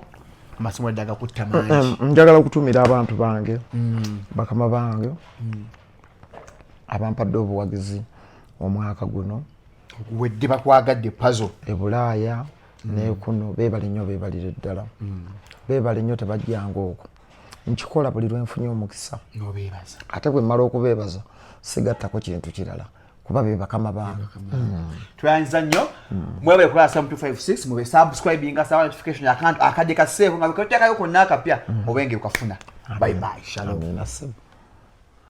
amasimu edda gakutta mangi. Njagala okutumira abantu bange, bakama bange abampadde obuwagizi omwaka guno oguwedde. Bakwagadde, Pazo. E Bulaaya nekuno, beebale nnyo, beebalire ddala, beebale nnyo. Tebajjanga okwo, nkikola buli lwenfunye omukisa. Nobeebaza. Ate bwe mmala okubeebaza sigattako kintu kirala, kuba be bakama bange. Tweyanziza nnyo, mwebale kulaba Shalom 256. Mube subscribinga, sawa notification, akantu akadde kaseeko nga bweteekayo konna akapya obenge okafuna. Bye bye, shalom. Amina, ssebo.